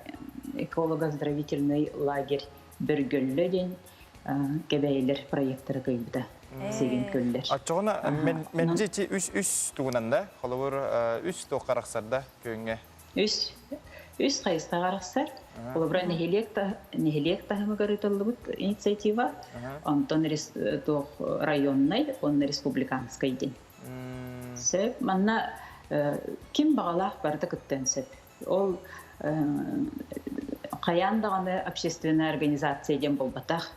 эколого-оздоровительный лагерь Бөргөллө диэн Кэбээйилэр проектара кыайбыта. Сигин көллөр. Оччоҕуна мэлдьи ити үс үс тугунан да, холобур үс туохха арахсар да күөҥҥэ? Үс үс хайысхаҕа арахсар. Холобура нэһилиэк нэһилиэк таһымыгар ыытыллыбыт инициатива, онтон туох районнай уонна республиканскай диэн. Сөп. Манна ким баҕалаах барыта кыттыан сөп. Ол хайаан даҕаны общественная организация диэн буолбатах.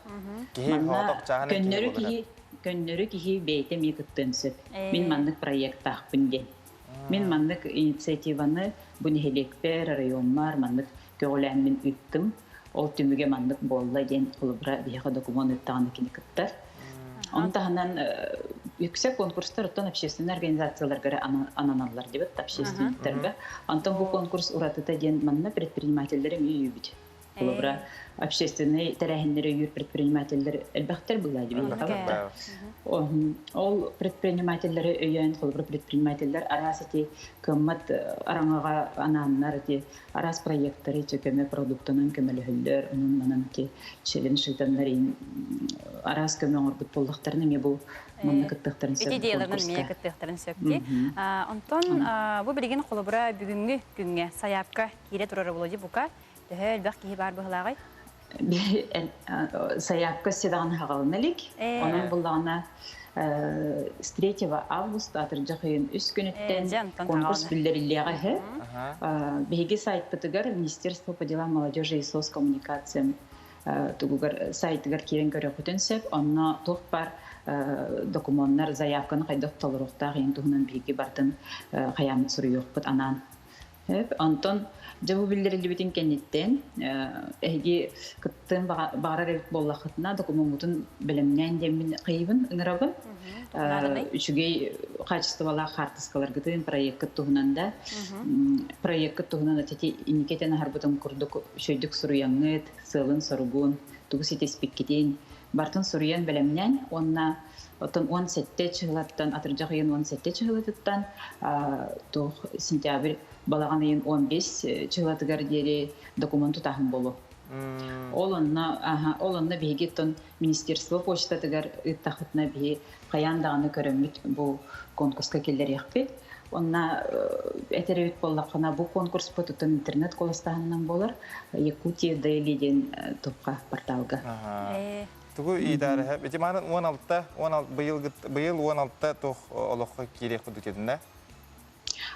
Манна көннөрү киһи көннөрү киһи бэйэтэ эмиэ кыттыан сөп. Мин маннык проекттаахпын диэн. Мин маннык инициативаны бу нэһилиэкпэр, райоммар маннык көҕүлээммин ыыттым. Ол түмүгэ маннык буолла диэн холобура биһиэхэ докумуон ыыттаҕына кини кыттар. Ону таһынан үксэ конкурстар оттон общественнай организацияларга ананаллар диэбит общественниктарга. Онтон бу конкурс уратыта диэн манна предпринимателлэри эмиэ өйүүбүт. Холобура, общественнай тэрээһиннэри өйүүр предпринимателлэр элбэхтэр буолла диэбит. Ол предпринимателлэри өйөөн, холобура, предпринимателлэр араас ити кыаммат араҥаҕа анааннар ити араас проекттары көмө продуктанан көмөлөһөллөр, онон манан ити челлендж ыытаннар араас көмө оҥорбут буоллахтарына эмиэ бу манна кыттыахтарын сөп Ити идеяларынан эмиэ кыттыахтарын сөп дии. Онтон бу билигин холобура бүгүҥҥү күҥҥэ сайаапка киирэ турара буолуо дии бука төһө элбэх киһи баар быһылааҕый? Сайаапка даҕаны хаҕалана илик. Онон буллаҕына с 3 августа атырдьах ыйын үс күнүттэн конкурс биллэриллиэҕэ үһү. Биһиги сайтпытыгар Министерство по делам молодежи и соцкоммуникациям. тугугар сайтыгар киирэн көрүөххүтүн сөп. Онно туох баар докумуоннар, заявканы хайдах толоруохтаах иһин туһунан биһиги бартын хайааммыт суруйуохпут анаан. Онтон дьэ бу биллэриллибитин кэнниттэн эһиги кыттыан баҕарар эбит буоллаххытына докумуоҥҥутун бэлэмнээн диэммин хайыбын ыҥырабын. Үчүгэй хаачыстыбалаах хаартыскаларгытын проеккыт туһунан да проеккыт туһунан ити инники этэн аһарбытым курдук үчүгэйдик суруйаҥҥыт, сыалын-соругун, тугу ситиспиккитин бартын суруйан бэлэмнээн уонна оттон 17 чыһылаттан атырдьах ыйын 17 чыһылатыттан туох сентябрь балаҕан ыйын 15 чыһылатыгар диэри документ тутааһын буолуо. Ол онно ол онно биһиги оттон министерство почтатыгар ыыттахпытына биһи хайаан даҕаны көрөммүт бу конкурска киллэриэхпит. Онно этэр эбит буоллаххына бу конкурспут оттон интернет куоластааһынынан буолар Якутия Daily диэн тупка порталга. Тугу ыйытаарыһа? Ити мааны 16, 16 быйыл быйыл 16 туох олоххо киириэх курдук дедин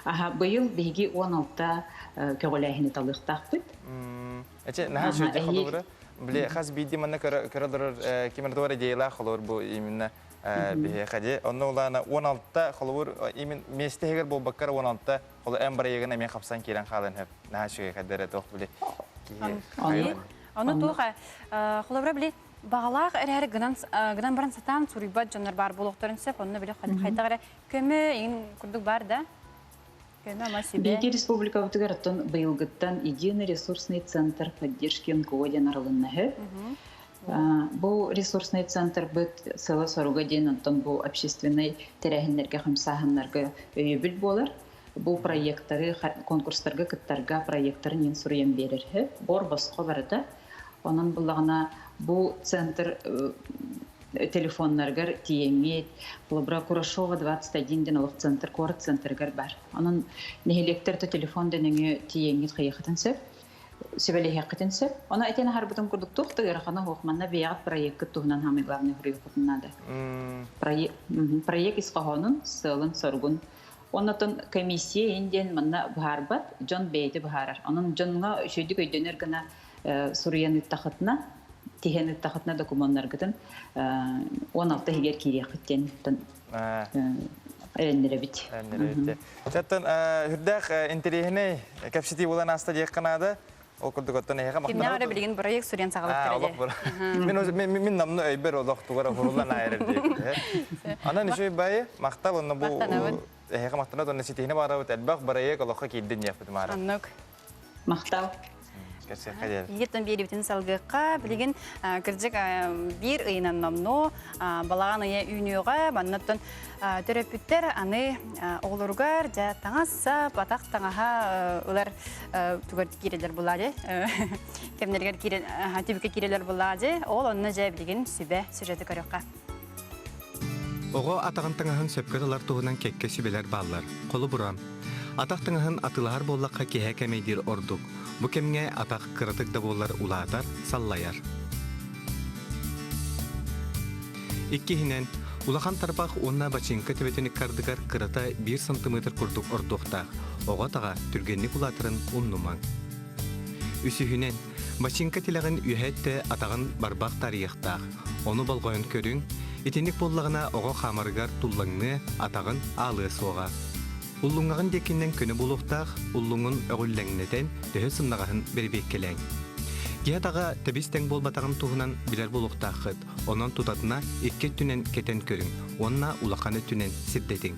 Аха, быйыл биһиги 16 көҕүлээһини талыахтаахпыт. Эче наһаа үчүгэй холобура. Били хас биирдии манна көрө олорор ким эрэ туора идеялаах холобур бу именно биһиэхэ дии. Онно улаана 16 холобур именно миэстэ иһигэр буолбакка 16 холобур эн бырайыагын эмиэ хапсан киирэн хаалан сөп. Наһаа үчүгэй хайдара туох били киһи Ону туох холобура били баҕалаах эрээри гынан гынан баран сатаан суруйбат дьоннор баар буолуохтарын сөп. Онно били хайдах эрэ көмө иҥин курдук бар да? Көмө ама сүбэ. Биһиги республикабытыгар оттон быйылгыттан единый ресурсный центр поддержки НКО диэн арылынна үһү. Бу ресурсный центрбыт сыала-соруга диэн онтон бу общественнай тэрээһиннэргэ, хамсааһыннарга өйөбүл буолар. Бу проекттары, конкурстарга кыттарга проекттарын иин суруйан биэрэр үһү. Бор босхо барыта. Онон буллаҕына бу центр телефоннарыгар тиийэҥҥит, холобура Курашова 21 диэн олох центр, куорат центрыгар бар. Онон нэһилиэктэр да телефон дэнэҥи тиийэҥҥит хайыахытын сөп, сүбэлэһиэххитин сөп. Ону этэн аһарбытым курдук туох да ыарахана суох, манна бэйэҕит проеккыт туһунан самый главный суруйуоххутун наада. Проект ис хоһоонун, сыалын-соругун Оннотон комиссия иһин диэн манна быһаарбат, дьон бэйэтэ быһаарар. Онон дьоҥҥо үчүгэйдик өйдөнөр гына суруйан ыыттахытына, тиһэн ыыттахытына докумуоннаргытын 16 иһигэр киириэххит диэн эрэннэрэбит. Эрэннэрэбит. Оттон үрдээх интэриэһинэй кэпсэтии буолан ааста диэххэ наада. Ол курдук оттон эһиэхэ махтанабыт. Кимнээх эрэ билигин проект суруйан саҕалыктара дии. Мин мин намны өйбөр олох тугара хуруллан аайар диэбит. Анан үчүгэй баайы махтал онно бу эһиэхэ махтанабыт онно ситиһини баарабыт элбэх бырайыак олоххо киирдин диэхпит маара. Оннук. Махтал. Кэпсиэххэ диэри. Биһигиттэн биэрибитин салгыахха. Билигин кырдьык биир ыйынан номнуо балаҕан ыйа үүнүөҕэ. Маннаттан төрөппүттэр аны оҕолоругар дьэ таҥас-сап, атах таҥаһа ылар тугар киирэлэр булаа Кэмнэригэр киирэн түбүккэ киирэлэр булаа Ол онно дьэ билигин сүбэ сюжеты көрүөххэ. Оҕо атаҕын таҥаһын сөпкө талар туһунан кэккэ сүбэлэр бааллар. Холобура, атах таҥаһын атыылаһар буоллахха киэһэ кэмэйдиир ордук. Бу кэмҥэ атах кыратык да буоллар улаатар, саллайар. Иккиһинэн, улахан тарбах уонна бачыыҥка төбөтүн ыккардыгар кырата биир сантиметр курдук ордуохтаах. Оҕо атаҕа түргэнник улаатарын умнумаҥ. Үсүһүнэн, бачыыҥка тилэҕин үөһэ өттө атаҕын барбах таарыйыахтаах. Ону болҕойон көрүҥ, итинник буоллаҕына оҕо хаамарыгар туллаҥныа, атаҕын аалыа суоҕа. Уллуҥаҕын диэкинэн көнө буолуохтаах, уллуҥун өҕүллэҥнэтэн, төһө сымнаҕаһын бэрэбиэркэлээҥ. Киһи атаҕа тэбис-тэҥ буолбатаҕын туһунан билэр буолуохтааххыт, онон тутатына икки өттүнэн кэтэн көрүҥ уонна улахан өттүнэн сирдэтиҥ.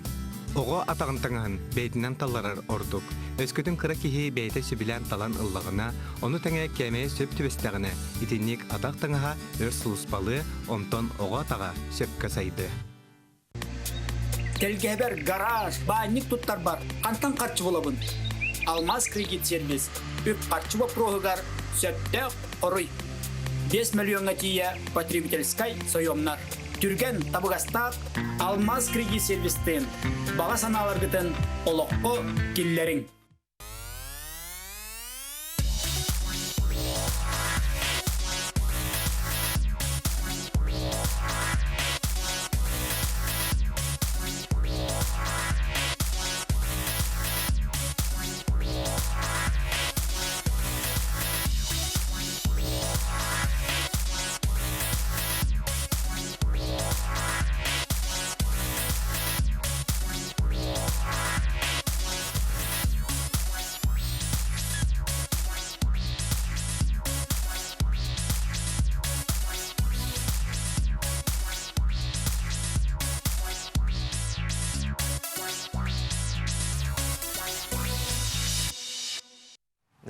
Оҕо атаҕын таҥаһын бэйэтинэн талларар ордук. Өскөтүн кыра киһи бэйэтэ сөбүлээн талан ыллаҕына, ону тэҥэ кээмэйэ сөп түбэстэҕинэ, итинник атах таҥаһа өр сулууспалыа, онтон оҕо атаҕа сөпкө сайдыа. Тэлгэһэбэр гараж, баанньык туттарбар хантан харчы булабын? Алмаз кредит сервис үп-харчы боппуруоһугар сөптөөх хоруй. 5 миллиоҥҥа тиийэ потребительскай сойуомнар. Түргэн, табыгастаах Алмаз кредит сервистыын баҕа санааларгытын олоххо киллэриҥ.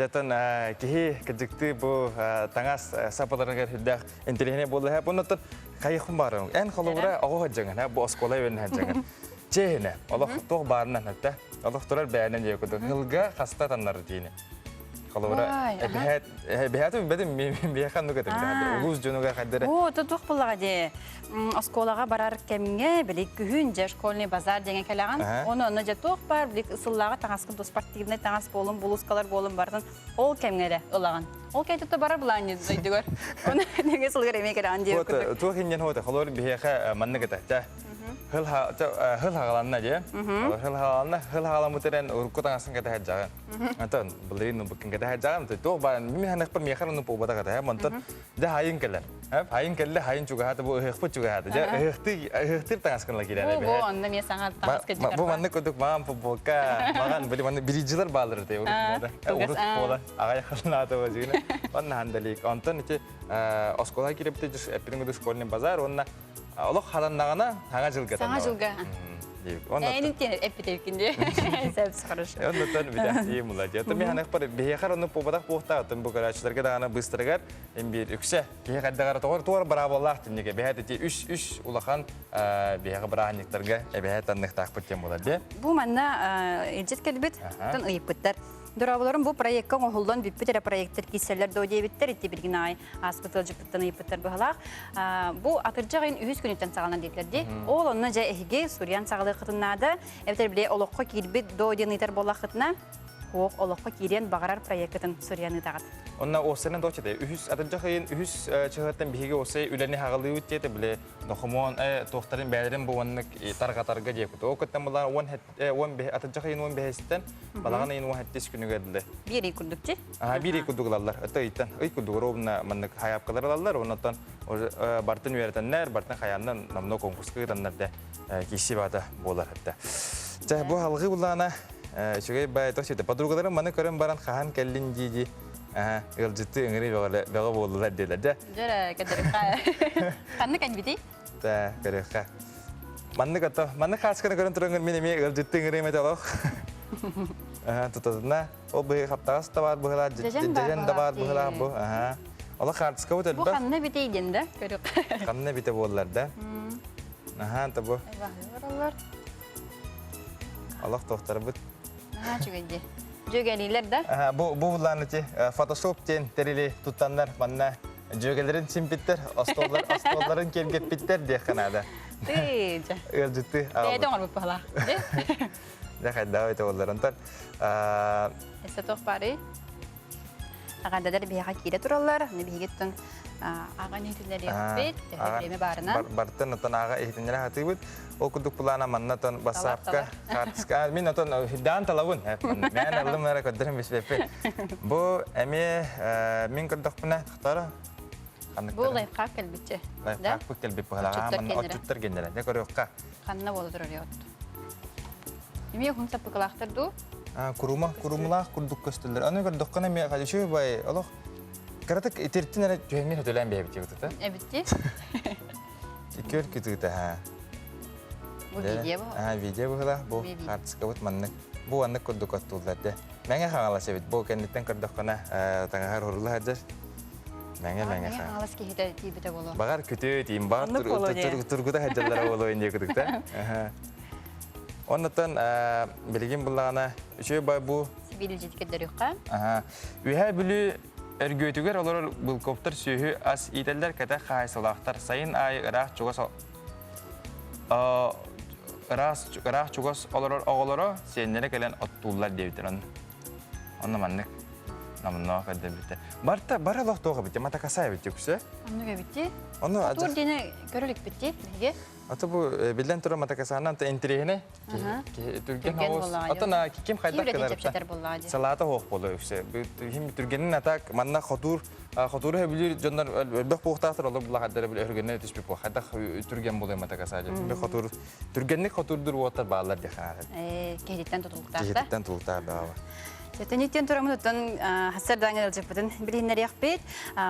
Дьэтэн киһи кырдьыктыы бу таҥас сапаларыгар сүрдээх интэриэһинэй буолла. Бу оннуттан хайыхпын баарым. Эн холобура оҕо сылдьаҥын, бу оскуола үөрэнэ сылдьаҥын. Чиэһинэ, олох туох баарынан өттө. Олох турар бэйэнэн диye курдук. Хылга хаста таннар диини. Холобура, эбэһээт эбэһээт бэтим миэхэ оннук этим. Улуус дьонугар хайдары. Оо, туох буллаҕа дии. Оскуолаҕа барар кэмҥэ били күһүн дьэ школьный базар диэҥэ кэлэҕин. Ону онно дьэ туох баар били сыллааҕы таҥаскын ту спортивнай таҥас буолун, булуускалар буолун барытын ол кэмҥэ эрэ ылаҕын. Ол кэнниттэн тута барар былаанньыт дойдугар. Ону нэгэ сылгар эмиэ кэлэҕин диэбит курдук. Туох инньэн хуота, холобур биһиэхэ маннык этэ. Хыл хагаланна дии. Хыл хагаланна, хыл хагаламмыт эрэн урукку таҥасын кэтэһэр дьаҕын. Антон былырыын ылбыккын кэтэһэр дьаҕын. Туох баар мин ханахпар миэхэ ону буолбатах этэ. Онтон дьэ хайын кэлэр. Хайын кэллэ, хайын чугаһаата, бу ыһыахпыт чугаһаата. Дьэ ыһыахтыы ыһыахтыыр таҥаскын ла киирэн Бу бу онно эмиэ саҥа таҥас кэлдьитэр. Бу маннык курдук маҕан футболка, маҕан били маннык бириджилер бааллар этэ урут мода. Урут буола аҕай халнаата базыына. Онна хандалик. Онтон ити оскуола киирбит эппитин курдук школьный базар уонна олох хараннаҕына саҥа дьылга Саҥа дьылга. Эйин тиэн эппитеккин дии. Сәп хорошо. Оннотон бүтәхтии мула. Ото мен ханах бар биһиэхэр ону буолбатах буохтаах атын бу көрөөччүлэргэ даҕаны быстарыгар эн биир үксэ киһи хайдаҕара тоҕор туор быраабылаах түннүгэ бэһэт ити үс үс улахан биһиэхэ бырааһынньыктарга эбэһээт анныхтаахпыт диэн буолар дии. Бу манна илдьит кэлбит, оттон ыйыппыттар. Дорооболорум бу проекка оҥоһуллан бүппүт эрэ проекттар киирсэллэр дуо диэбиттэр. Ити билигин аҕай ааспыт ыалдьыппыттан ыйыппыттар быһалаах. Бу атырдьах ыйын үһүс күнүттэн саҕаланан диэтилэр дии. Ол онно дьэ эһиги суруйан саҕалыаххытын наада. Эбэтэр били олоххо киирбит доо диэн ыытар буоллаххытына, суох олоххо киириэн баҕарар проеккытын суруйан ыытаҕыт. Онно уопсайынан доча үһүс атырдьах ыйын үһүс чыһыттан биһиги уопсай үлэни хаҕалыыбыт диэтэ били докумуон туохтарын бээлэрин бу уонна тарҕатарга диэкут. Ол кыттан булар 10 атырдьах ыйын 15-тэн балаҕан ыйын 17 күнүгэр дылы. Биир ый курдук чи? Биир ый курдук ылаллар. Өтө ыйтан ый курдук ровно маннык хайаапкалар ылаллар. Оннотон бартын үөрэтэннэр, бартын хайааннан номно конкурска ыытаннар да киси баата буолар этэ. Чэ, бу алгыы буллаана үчүгэй бай тохсуйда. Подругаларым маны көрөн баран хаһан кэллин дии-дии ыалдьытты ыҥырыы бөҕө буоллулар диэлэр дьэ. Дьэ, кэдэриххэ. Ханна кэлбитий? Тэ, көрүөххэ. Маннык ото, маннык хаасканы көрөн туран мин эмиэ ыалдьытты ыҥырыым этэ олох. Тутатына ол быһыы хаптаҕас да баар быһылаах, дьэдьэн да баар быһылаах бу. Олох хаартыскабыт элбэх. Бу ханна битей диэн да көрүөх. Ханна бите буоллар да. Аха, та бу. Бараллар. Олох тохтарбыт. Наһаа үчүгэй дии. Дьүөгэлиилэр да? Аха, бу бу буллаан ити фотошоп диэн тэрили туттаннар манна дьүөгэлэрин симпиттэр, остуоллар остуолларын киэргэппиттэр диэххэ наада. Тыы, дьэ. Ыалдьытты Бэйэтэ оҥорбут баһылаах. Дьэ хайдах өтө боллар. Онтон Эссе туох баарый? Аҕандалар биһиэхэ киирэ тураллар. Аны биһигиттэн ааҕан иһитиннэриэхпит. Төһө бириэмэ баарынан. Бартын отон ааҕа иһитиннэрэ хатыыбыт. Ол курдук плана манна отон бассаапка хаартыска. Мин отон даан талабын. Мээн аллым эрэ көрдөрөн биспэппин. Бу эмиэ мин көрдөхпүнэ тохтора Бу лайфхак кэлбитче. Лайфхак кэлбит быһалаҕа. Манна отчуттар геннere. Дьэ көрүөххэ. Ханна буола турар от? Эмиэ уһун саппыкылаахтар дуу? Курума, курумулаах курдук көстөллөр. Аны көрдөххүнэ эмиэ үчүгэй бай олох кыратык итиртин эрэ түһэммин хөтөлөөн бэйэбит диэбит Эбитти. Икки күтүтэ ха. Бу видео бу. Аа, видео быһыла. Бу хаартыскабыт маннык. Бу маннык курдук оттууллар дэ. Мэҥэ Хаҥалас эбит. Бу кэнниттэн көрдөххүнэ таҥаһар урула сылдьар. Мэҥэ Мэҥэ Хаҥалас киһитэ тиийбитэ буолуо. Баҕар күтүө тиим баҕар тургута сылдьаллара буолуо инде кытыкта. Оннуттан билигин буллаҕына үчүгэй бай бу Сибиир көрдөрүөххэ. Үһээ Бүлүү өргүөтүгэр олорор Былковтар сүөһү ас иитэллэр кэтэх хаһаайыстыбалаахтар. Сайын аайы ыраах чугас ыраас ыраах чугас олорор оҕолоро сиэннэрэ кэлэн оттууллар диэбиттэр онно. Онно маннык намноо көрдөрбүттэр. Барта бары олохтоох эбит, матакаса эбит үксэ. Оннук эбит Ону Хотуур диэни көрө иликпит дии биһиги. Ата бу биллэн турар матакасаанан интириэһинэй түргэн оҕус. Атын ким хайдах гынар салаата хоох буолар үксэ. Хим түргэнин атак манна хотуур хотууру хөбүлүүр дьоннор элбэх буохтаахтар олор булахаддара били өргөннө түспүт буо хайдах түргэн буолуй матакаса дьэ хотуур түргэнник хотуурдур уоттар бааллар диэх Э киһититтэн тутулуктаах да. Киһититтэн тутулуктаах баҕа. Сөтөн иттен турамын оттон хассардаҥа ыалдьыппытын билиһиннэриэхпит.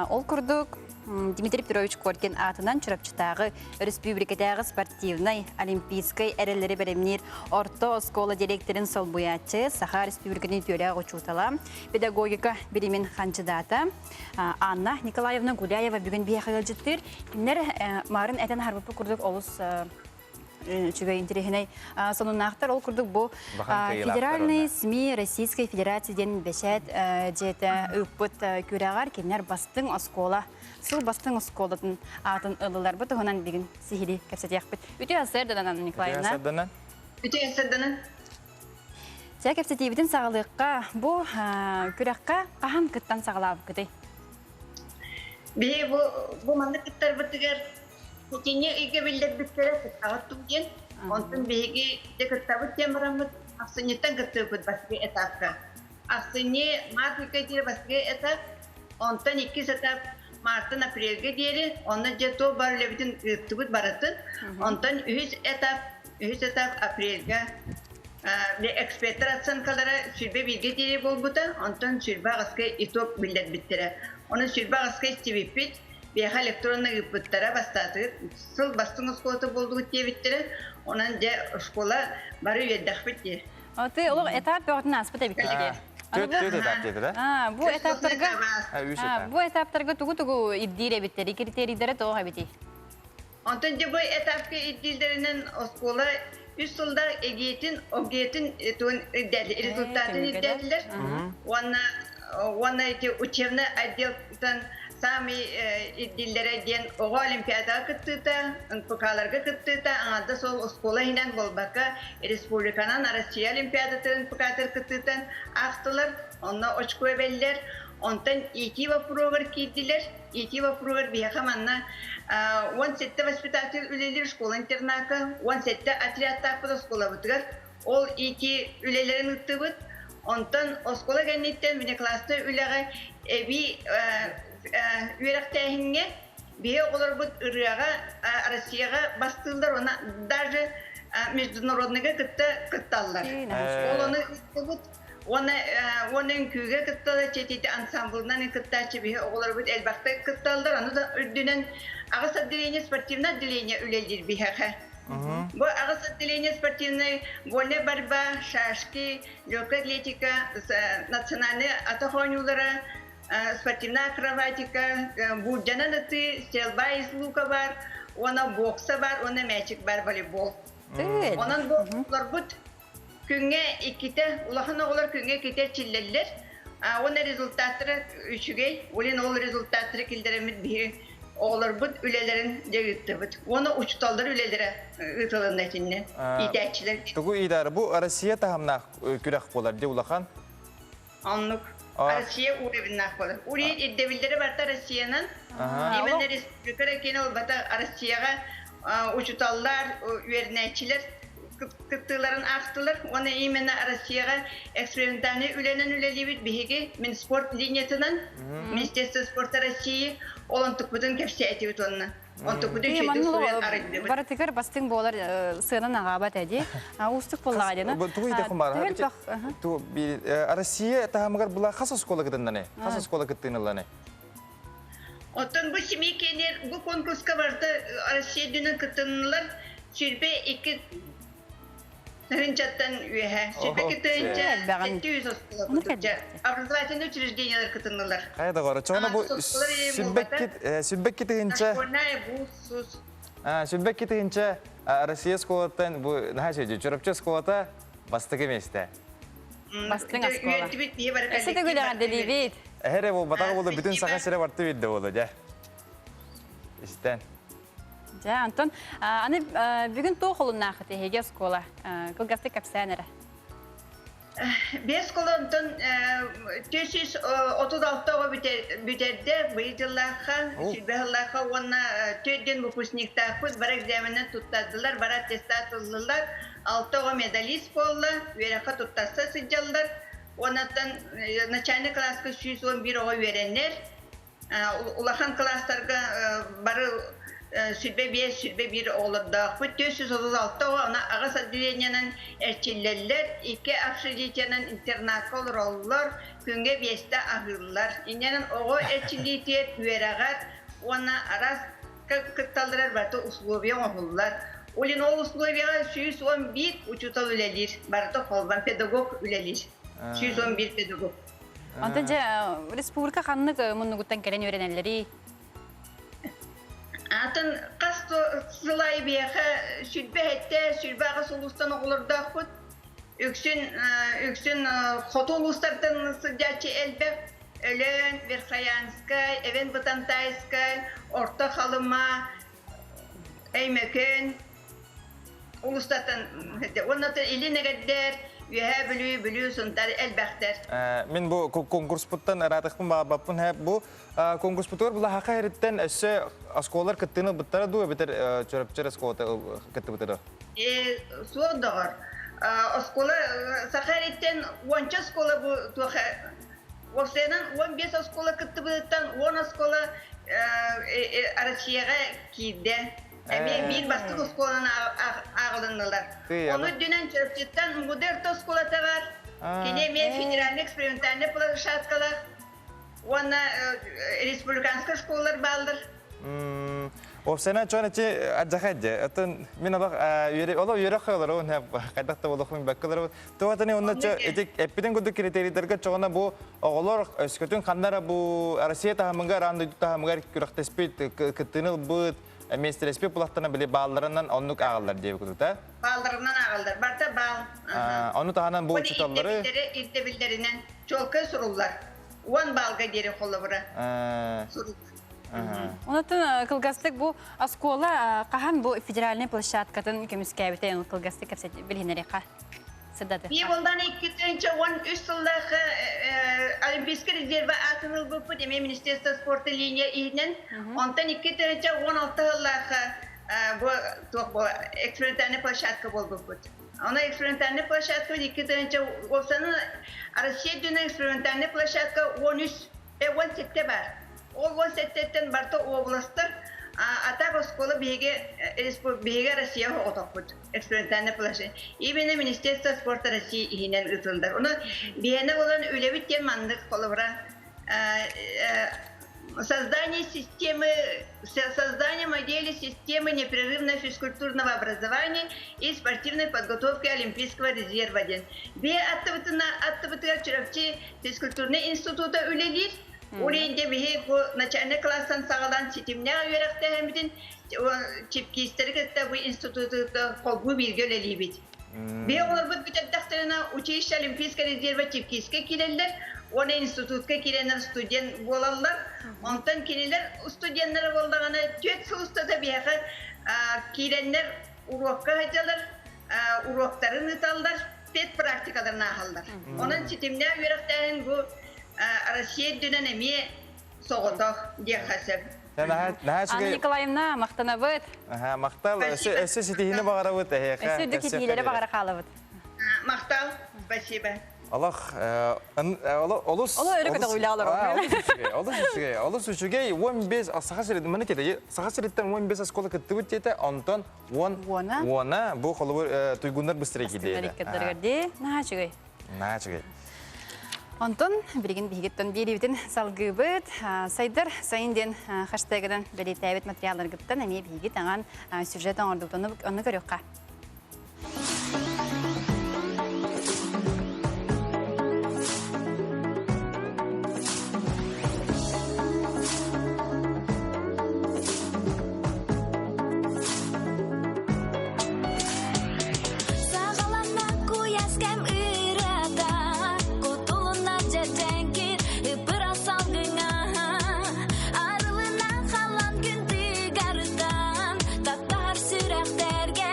Ол курдук. Дмитрий Петрович Коркин аатынан Чурапчытааҕы өрөспүүбүлүкэтээҕи спортивнай, олимпийскай эрэллэри бэлэмниир орто оскуола дириэктэрин солбуйааччы, Саха Республикатын үтүөлээх учуутала, педагогика билимин хандьыдаата Анна Николаевна Гуляева бүгүн биһиэхэ ыалдьыттыыр. Кинилэр марын этэн аһарбыппыт курдук олус үчүгэй интэриэһинэй сонуннаахтар. Ол курдук бу федеральный СМИ Российской Федерации диэн бэчээт дьиэтэ ыыппыт күрэҕэр кинилэр бастыҥ оскуола, сыл бастыҥ оскуолатын аатын ыллылар. Бу туһунан бүгүн сиһилии кэпсэтиэхпит. Үтүө сарсыарданан, Анна Николаевна. Үтүө сарсыарданан. Чэ, кэпсэтиибитин саҕалыахха. Бу күрэххэ хаһан кыттан саҕалаабыккытый? Биһи бу, бу маннык кыттарбытыгар Итини ыйга биллэрбиттэрэ кыттаҕыт дуу диэн. Онтон биһиги дьэ кыттабыт диэн бараммыт ахсынньыттан кыттыыбыт бастакы этапка. Ахсынньы март ыйга диэри бастакы этап, онтон иккис этап мартан апрельга диэри, онно дьэ туох бар үлэбитин ыыттыбыт барытын. Онтон үһүс этап, үһүс этап апрельга эксперттэр оценкалара 21-гэ диэри буолбута, онтон 28-ка итог биллэрбиттэрэ. Ону 28-ка истибиппит, Биһиэхэ электронно ыыппыттара бастаатыгыт сыл бастыҥ оскуолата буолдугут диэбиттэрэ. Онон дьэ школа бары үөрдэхпит дии. Ты олох этап бөҕөтүн ааспыт эбиккит дии. Түөрт этап диэтэ да? Бу этаптарга бу этаптарга тугу-тугу ирдиир эбиттэр, критерийдэрэ туох эбитий? Онтон дьэ бу этапка ирдииллэринэн оскуола үс сылдаах эгиэтин, огиэтин результатын ирдээтилэр. Уонна уонна ити учебный отделтан саамай ирдииллэрэ диэн оҕо олимпиадаҕа кыттыыта, НПК-ларга кыттыыта аҥаардас ол оскуола иһинэн буолбакка республиканан Россия олимпиадатын НПК-тар кыттыытын аахтылар, онно очко эбэллэр. Онтон иитии боппуруогар киирдилэр. Иитии боппуруогар биһиэхэ манна 17 воспитатель үлэлиир школа-интернакка, 17 отрядтаахпыт оскуолабытыгар Ол иитии үлэлэрин ыыттыбыт. Онтон оскуола кэнниттэн внекласснай үлэҕэ эбии үөрэхтээһиҥҥэ биһи оҕолорбут ырыаҕа Россияҕа бастыыллар уонна даже международныйга кытта кытталлар. Ол ону ыыттыбыт. Уонна уонна үҥкүүгэ кытталлар, чэтити ансамблынан кыттааччы биһи оҕолорбут элбэхтик кытталлар. Ону да үрдүнэн аҕыс отделение спортивное отделение үлэлиир биһиэхэ. Бу аҕыс отделение спортивной вольная борьба, шашки, легкая атлетика, национальные атах оонньуулара, спортивная акробатика, буулдьанан ытыы, стрельба из лука бар, уонна бокса бар, уонна мээчик бар, волейбол. Онон бу оҕолорбут Күҥҥэ иккитэ, улахан оҕолор күҥҥэ иккитэ эрчиллэллэр. Уонна результаттара үчүгэй. Олин ол результаттары киллэрэммит биһи оҕолорбут үлэлэрин дьэ ыыттыбыт. Уонна учууталлар үлэлэрэ ыытылынна итиннэ. Иитээччилэр. Тугу иитаары? Бу Россия таһымнаах күрэх буолар дии улахан. Оннук. Россия уровеннаах буолар. Уровень ирдэбиллэрэ барыта Россиянан. Именно республика эрэ ылбата Россияҕа учуталлар, үөрэнээччилэр кыттыыларын аахтылар. Уонна именно Россияҕа экспериментальный үлэнэн үлэлиибит биһиги Минспорт линиятынан, Министерство спорта России ол онтукпутун кэпсээтибит уонна. Онтукпутун үчүгэйдик суруйан арыйдыбыт. Барытыгар бастыҥ буолар сыанан аҕаабат эди. Уустук буоллаҕа диэн. Тугу итэххин баар? Россия таһымыгар була хас оскуола кытыннаны? Хас оскуола кыттыынылланы? Оттон бу семей кенер бу конкурска барыта Россия дүнэн кыттыннылар. Сүрбе икки тыһыынчаттан үөһэ. Сүрбе икки тыһыынча 700 оскуола кытынча. Образовательный учреждениялар кытыннылар. Хайа доҕор, чоҕуна бу сүрбекки тыһыынча сүрбекки тыһыынча Россия школаттан бу наһаа сөйдү Чурапчы школата бастакы миэстэ. Бастыҥ оскуола. Өссө төгүл эҕэрдэлиибит. Эһэре буолбатаҕа буолу бүтүн Саха сирэ барты биирдэ буолу дьэ. Истэн. Дьэ, Антон, аны бүгүн туох олуннаахыт эһиги оскуола? Кылгастык кэпсээн эрэ. Биэс колонтон 436 оҕо бүтэрдэ быйыл дьыллаахха, сүүрбэ сыллаахха уонна түөрт диэн выпускниктаахпыт бары экзаменнан туттардылар, бары аттестат ыллылар, алта оҕо медалист буолла, үөрэххэ туттарса сылдьаллар. Уоннаттан начальный кылааска 111 оҕо үөрэнэр. Улахан кылаастарга бары 25, 21 оҕолордоохпут, 436 оҕо, аны аҕыс отделениенан эрчиллэллэр, икки общежитиенан интернакка олороллор, күҥҥэ биэстэ аһыыллар. Инньэнэн оҕо эрчиллиитигэр, үөрэҕэр. уонна араас кытталларар барыта условия оҥоһуллар. Улин ол условияҕа 111 учуутал үлэлиир, барыта холбан педагог үлэлиир. 111 педагог. Онтон дьэ республика ханнык муннугуттан кэлэн үөрэнэллэрий? Атын хас сыл аайы биһиэхэ 27, 28 улуустан оҕолордоохпут. Үксүн үксүн хоту улуустартан сылдьааччы элбэх. Өлөөн, Верхоянскай, Эвен Бытантайскай, Орто Халыма, Өймөкөөн улуустартан уонна Илин Эгэрдэр, Үөһээ Бүлүү, Бүлүү, Сунтар элбэхтэр. Мин бу конкурспуттан ыраатахпын баҕарбаппын һэ бу конкурспутугар булаһаха эриттэн өссө оскуолалар кыттыыны ылбыттара дуу эбэтэр Чөрөпчөр оскуолата кыттыбыта дуу? Суох доҕор. Оскуола саха эриттэн уонча оскуола бу туох уопсайынан 15 оскуола кыттыбытыттан 10 оскуола Россияҕа киирдэ. Эмиэ биир бастыҥ оскуоланы ааҕылыннылар. Ону үрдүнэн Чурапчыттан МГУД орто оскуолата бар. Кини эмиэ федеральный экспериментальный площадкалар уонна республиканскай школалар бааллар. Уопсайынан чон эти адьаха дьэ. Оттон мин олох олох үөрэх олору хайдах да болохун баккалар. Туотаны онно эти эппитин курдук критерийдерге чоҕуна бу оҕолор өскөтүн ханнара бу Россия таһымыгар, аан дойду таһымыгар күрэхтэспит, кыттыыны ылбыт, миэстэлэспит булахтана били баалларынан оннук ааҕаллар диэбит курдук Баалларынан ааҕаллар. Барыта баал. Ону таһынан бу учууталлары ирдэбиллэринэн чуолкай суруллар. 10 баалга диэри холобура. Онотун кылгастык бу оскуола хаһан бу федеральный площадкатын көмүскээбитэ кылгастык кэпсэти билиһинэриэхэ сырдаты. Бии болдан 2013 сыллаах Олимпийский резервэ аатын ылбыппыт эмиэ Министерство спорта линия иһинэн. Онтон 2016 сыллаах бу туох бу экспериментальный площадка буолбуппут. Ону экспериментальный площадка 2000 уопсанын Россия үрдүнэн экспериментальный площадка 13 17 бар. Ол 17-тэн барыта областар а так оскуола биһиги биһиги Россия оҕотохпут экспериментальный площадь. Именно Министерство спорта России иһинэн ыытыллар. Ону биһиэнэ болан үлэбит диэн маннык холобура создание системы, создание модели системы непрерывного физкультурного образования и спортивной подготовки Олимпийского резерва диэн. Бе аттыбытына аттыбытыгар Чурапчы физкультурный института үлэлиир. Урейде биһи бу начальный класстан саҕалаан ситимнээх үөрэхтээһиммитин чипкиистэри кытта бу институту холбуу бииргэ үлэлиибит. Биһи оҕолорбут бүтэрдэхтэринэ училище Олимпийскай резервэ чипкиискэ киирэллэр уонна институтка киирэннэр студент буолаллар. Онтон кинилэр студеннара буоллаҕына түөрт сыл устата биһиэхэ киирэннэр уруокка сылдьаллар, уруоктарын ыыталлар, педпрактикаларын ааһаллар. Онон ситимнээх үөрэхтээһин бу Россия үрдүнэн эмиэ соҕотох диэххэ сөп. Анна Николаевна, махтанабыт. Махтал. Өссө ситиһини баҕарабыт эһиэхэ. Өссө үрдүк ситиһиилэри баҕара хаалабыт. Махтал. Спасибо. Олох олус Олу өрө көтөҕүүлээх олорор. Олус үчүгэй, олус үчүгэй. 15 Саха сириттэн маны кете Саха сириттэн 15 оскуола кыттыбыт диэтэ, онтон 10 уона бу холобур туйгуннар быстрее киирдэ. Ди. Наһаа үчүгэй. Наһаа үчүгэй. Онтон билигин биһигиттэн биэриибитин салгыыбыт. Сайдар сайын диэн хаштегынан бэлиэтээбит материалларгыттан эмиэ биһиги таҥан сюжет оҥордубут. Ону көрүөххэ. Саҕаланна куйаас кэм ырыата, кутулунна дьэдьэҥкир ыпыра салгыҥа. Арылына халан күн тыгарытан, таптаһар сүрэхтэргэ.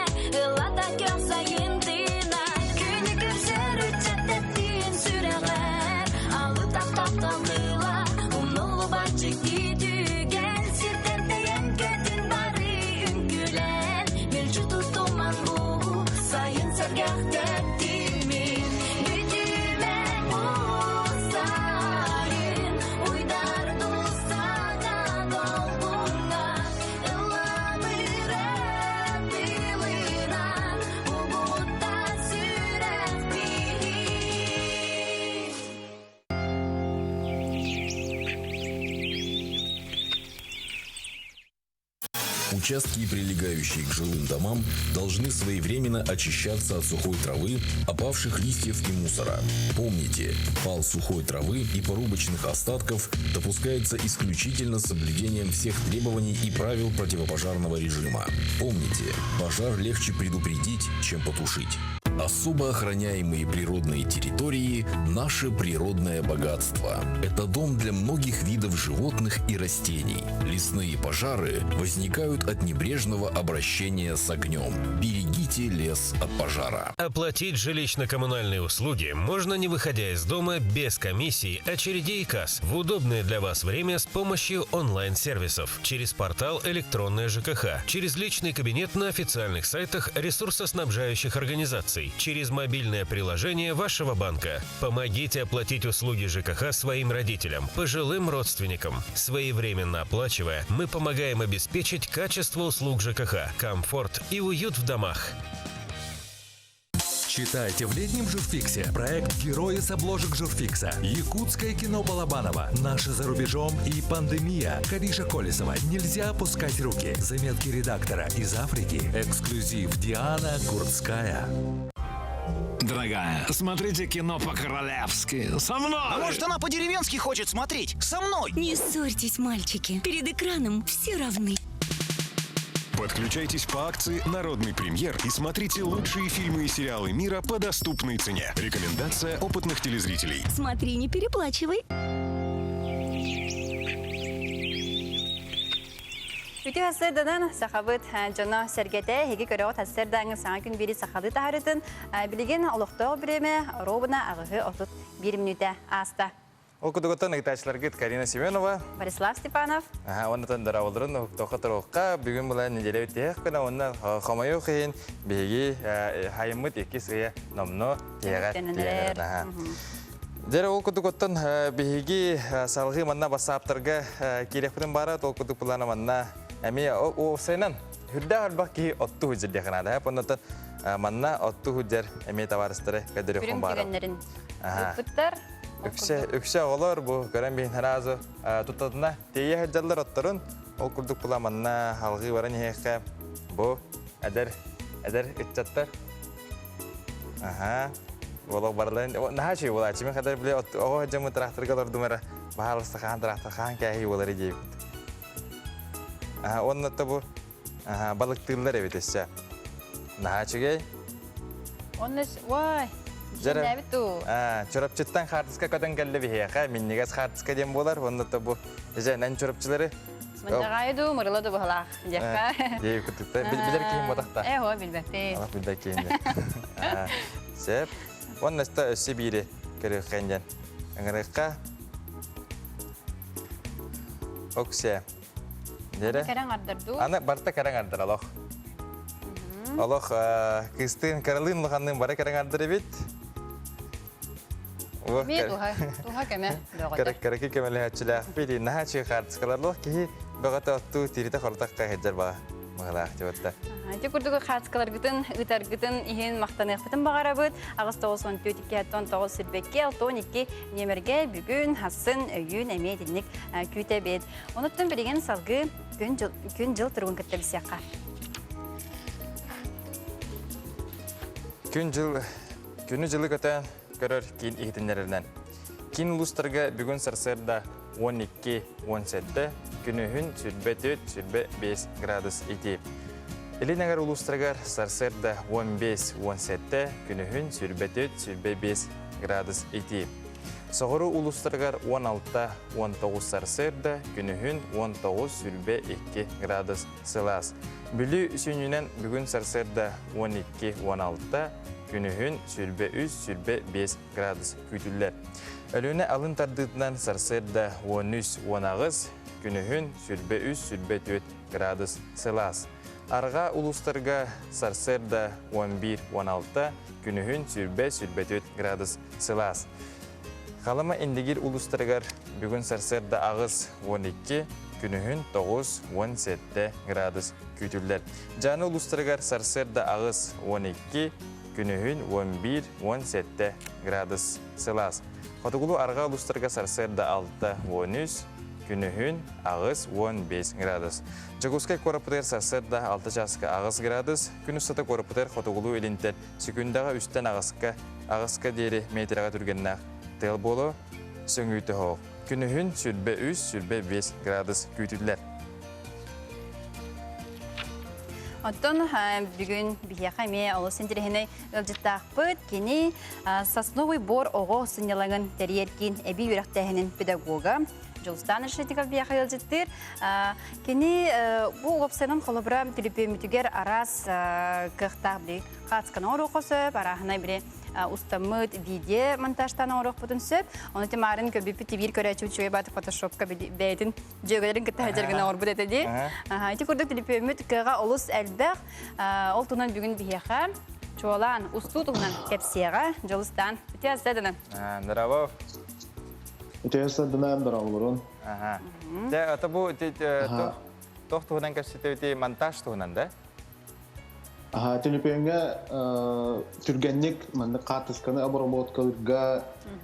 Участки, прилегающие к жилым домам, должны своевременно очищаться от сухой травы, опавших листьев и мусора. Помните, пал сухой травы и порубочных остатков допускается исключительно с соблюдением всех требований и правил противопожарного режима. Помните, пожар легче предупредить, чем потушить. Особо охраняемые природные территории – наше природное богатство. Это дом для многих видов животных и растений. Лесные пожары возникают от небрежного обращения с огнем. Берегите лес от пожара. Оплатить жилищно-коммунальные услуги можно не выходя из дома без комиссий, очередей и касс в удобное для вас время с помощью онлайн-сервисов через портал «Электронная ЖКХ», через личный кабинет на официальных сайтах ресурсоснабжающих организаций, через мобильное приложение вашего банка. Помогите оплатить услуги ЖКХ своим родителям, пожилым родственникам. Своевременно оплачивая, мы помогаем обеспечить качество услуг ЖКХ, комфорт и уют в домах. Читайте в летнем журфиксе проект «Герои с обложек журфикса», якутское кино Балабанова, «Наши за рубежом» и «Пандемия», Кариша Колесова «Нельзя опускать руки», заметки редактора из Африки, эксклюзив Диана Курцкая. Дорогая, смотрите кино по-королевски. Со мной! А может, она по-деревенски хочет смотреть? Со мной! Не ссорьтесь, мальчики. Перед экраном все равны. Подключайтесь по акции «Народный премьер» и смотрите лучшие фильмы и сериалы мира по доступной цене. Рекомендация опытных телезрителей. Смотри, не переплачивай. Үтүө сарсыарданан сахабыт дьоно сэргэтэ эһиги көрөҕүт сарсыардааҥы саҥа күн биэри сахалыы таһарытын билигин олохтоох бириэмэ оруобуна аҕыһы 31 мүнүүтэ ааста. Ол кудугуттан ыытааччыларгыт Карина Семенова, Борислав Степанов, Оннотон дорооболорун уһуктуохха туруохха бүгүн була неделя бүтүөх күнэ уонна хомойуох иһин биһиги хайыммыт иккис ыйа номно тиэҕэр тиэҕэр Дьэ ол курдук оттон биһиги салгыы манна бассааптарга киириэхпитин баара ол курдук былаана манна эмиэ уопсайынан үрдээх элбэх киһи оттуу сылдьар диэххэ наада. Оннотон манна оттуу сылдьар эмиэ табаарыстары көрдөрүөххүн баара. Күрүм ыппыттар. Үксэ, үксэ оҕолор бу көрөн биһин сразу туттатына тиийэ сылдьаллар отторун. Ол курдук була манна алгыы баран иһиэххэ бу эдэр эдэр ыччаттар Аха. Олох барыларын наһаа үчүгэй буолааччы. Мин хатар били оҕо сылдьаммын тыраахтарга олордум эрэ баһаалыста хаһан тыраахтар хаһан кээһии буолар диэбит. Аха, уонна то бу аха, балыктыыллар эбит өссө. Наһаа үчүгэй. Онно вай, дьиҥнээбит дуу? Чурапчыттан хаартыска көтөн кэллэ биһиэхэ. Минньигэс хаартыска диэн буолар. Уонна то бу дьэ, эн чурапчылары Мындаҕайы дуу, мырыла дуу быһалаах диэххэ. Дии кытыкта билэр киһим ботахта. Э, о, билбэппин. Алах билбэт киһим диэн. Сөп. Уонна өссө биири көрүөххэ диэн. Ыҥырыахха. Оксе. Дere. Кэрэҥ ардар дуу? Аны барта кэрэҥ ардар олох. Олох кыстыын кыралыын улаханныын бары кэрэҥ ардар эбит. Эмиэ туһа, туһа кэмэ бөҕөтө. Кэрэки көмөлөһөөччүлээхпит, наһаа үчүгэй хаартыскаларлаах киһи бөҕөтө оттуу тиритэ хордох сылдьар баҕа быһылаах дьыбатта. Ити курдук хаартыскаларгытын, ыытаргытын иһин махтаныахпытын баҕарабыт. 894 209 сирбэкки 62 нүөмэргэ бүгүн, хассын, өйүүн эмиэ итинник күүтэбит. Онуттан билигин салгыы күн-дьыл туругун кытта билсиэххэ. Күн-дьыл Күнү-дьылы көтөөн көрөр киин иһитиннэрэринэн. Киин улуустарга бүгүн сарсыарда 12-17, күнүһүн 24-25 градус итии. Илин эҥэр улуустарыгар сарсыарда 15-17, күнүһүн 24-25 градус итии. Соҕуруу улуустарыгар 16-19 сарсыарда, күнүһүн 19-22 градус сылаас. Бүлүү сүнньүнэн бүгүн сарсыарда 12-16, күнүһүн 23-25 градус күүтүллэр. Өлүөнэ алын тардыытынан сарсыарда 13-18, күнүһүн 23-24 градус сылаас. Арҕаа улуустарга сарсыарда 11-16, күнүһүн 20-24 градус сылаас. Халыма Индигир улуустарыгар бүгүн сарсыарда 8-12, күнүһүн 9-17 градус күүтүллэр. Дьааны улуустарыгар сарсыарда 8-12, күнүһүн 11-17 градус сылаас. Хотугулуу арҕаа улуустарга сарсыарда 6-13, Күнүһүн 85 градус. Дьокуускай куораппытыгар сарсыарда 6 чааска 8 градус, күн устата куораппытыгар хотугулуу илинтэн секундаҕа үстэн аҕыска, аҕыска диэри метрэҕэ түргэннээх тыал буолуо, сөҥүүтэ оһох. Күнүһүн 23, 25 градус күүтүллэр. Оттон бүгүн биһиэхэ эмиэ олус интэриэһинэй ыалдьыттаахпыт. Кини Сосновый бор оҕо сынньалаҥын тэрийэр киин эбии үөрэхтээһинин педагога Дьулустаан Решетников биһиэхэ ыалдьыттыыр. Кини бу уопсайынан холобура түлүпүөммүтүгэр араас кыахтаах били хаацканы оҥоруохха сөп, арааһынай били устаммыт видео монтажтаан оҥоруохпутун сөп. Ону тимаарын көрбүппүт тибиир көрөөччү үчүгэй бааты фотошопка бэйэтин дьүөгэлэрин кытта сылдьар гына оҥорбут этэ дии. Ити курдук түлүпүөммүт кыаҕа олус элбэх. Ол туһунан бүгүн биһиэхэ чуолаан устуу туһунан кэпсиэҕэ Дьулустаан. Үтүө астадынан. Здорово. Үтүө астадынан, здороволорун. Дьэ, ата бу туох туһунан кэпсэтэбити монтаж туһунан да? Аха, төлөпүөҥҥэ түргэнник маннык хаартысканы обработкалыырга,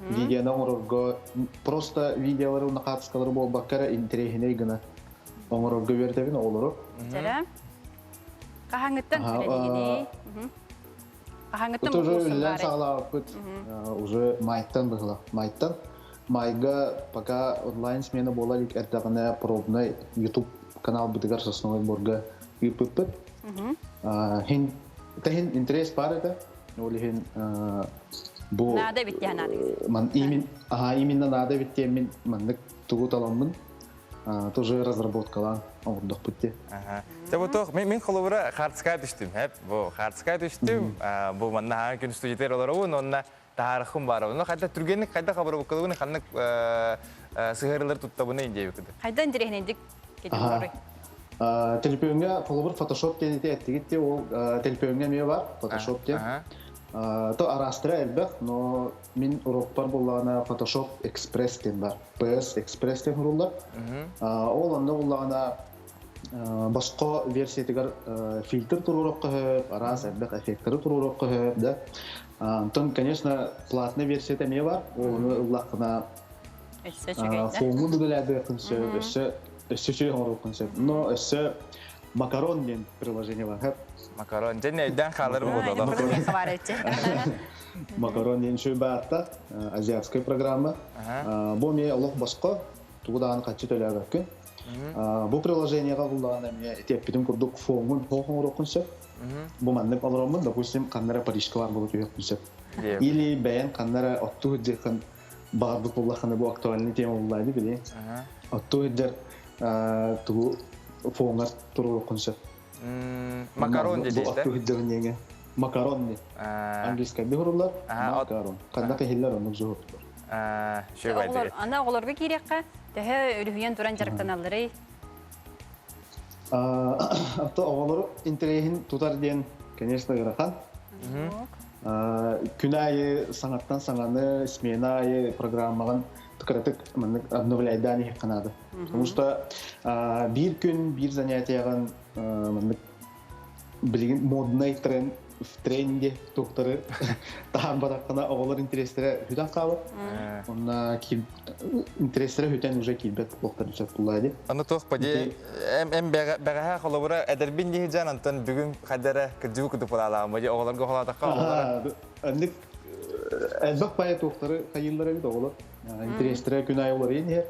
видеоны оҥорорго, просто видеолары уонна хаартыскалары буолбакка эрэ интэриэһинэй гына оҥорорго үөрэтэбин оҕолору. Дьэрэ. Хаһааҥҥыттан үлэлиигиний? Хаһааҥҥыттан Уже үлэлээн саҕалаабыппыт уже майтан быһыла. Майтан. Майга пока онлайн смена буола илик эрдэҕинэ пробный YouTube каналбытыгар Сосновый Борга ыыппыппыт. Хин тэһин интерес бар этэ. Ол иһин бу Наада бит диэн наада. Ман имин аха именно наада бит диэммин маннык тугу таламмын тоже разработкалаан оҥордохпут дии. Дьэ бу туох мин холобура хартыскаҕа түстүм хэп бу хартыскаҕа түстүм бу манна хаан күн студиятыгар олоробун уонна таарахым баар онно хайда түргэнник хайда хабырабыккалыбын ханнык сыһыарылар туттабыный диэбиккит. Хайда интэриэһинэйдик кэлин Төлөпүөҥҥэ холобур Photoshop диэн ити эттигит дии ол төлөпүөҥҥэ эмиэ бар Photoshop диэн. То араастара элбэх, но мин урокпар буллаҕына Photoshop Express диэн бар. PS Express диэн суруллар. Ол онно буллаҕына босхо версиятыгар фильтр туруорукка сөп, араас элбэх эффекторы туруорукка сөп да. Онтон, конечно, платный версията эмиэ бар. Ол ону ыллаххына фоҥҥун үлэлээбиэххин сөп, өссө өссө үчүгэй оҥоруоххун сөп. Но өссө макарон диэн приложение бар. Макарон. Дьэ нейден хаалар буолла. Макарон диэн үчүгэй баатта, азиатскай программа. Бу эмиэ олох босхо, тугу даҕаны хаччы төлөөбөккүн. Бу приложениеҕа буллаҕына эмиэ ити эппитим курдук фоҥҥун хоох оҥоруоххун сөп. Бу маннык олороммун, допустим, ханна эрэ Парижка бар буола түһүөхпүн сөп. Или бэйэҥ ханна эрэ оттуу сылдьыаххын баҕарбыт буоллаххына бу актуальный тема буллаа дии билиэҥ. Оттуу сылдьар тугу фоҥҥар туруоруккун сөп. Макарон диэбит Оттуу сылдьарын диэҥэ. Макарон диэн. Английскайдыы суруллар. Макарон. Ханна кэһиллэр оннук суһуктур. Аны оҕолорго киириэххэ, төһө үлүһүйэн туран дьарыктаналларый? Авто оҕолору интэриэһин тутар диэн, конечно, ыарахан. Күн аайы саҥаттан саҥаны, смена аайы программаҕын кыратык маннык обновляйдаан иһиэххэ наада. Потому что биир күн биир занятиеҕын маннык билигин модный тренд в тренде туохтары таһаарбатаххына оҕолор интэриэстэрэ сүтэн хаалар. Онно интэриэстэрэ сүтэн уже киирбэт буолуохтарын сөп буллаа дии. Аны туох поди эм эм бэҕэһээ холобура эдэрбин дии дьан антон бүгүн хайдара кырдьыбы куту пулаалаам бу оҕолорго холоотоххо оҕолор Аннык элбэх пая туохтары хайыыллар эбит оҕолор. Интэриэстэрэ күн аайы уларыйан иһэр.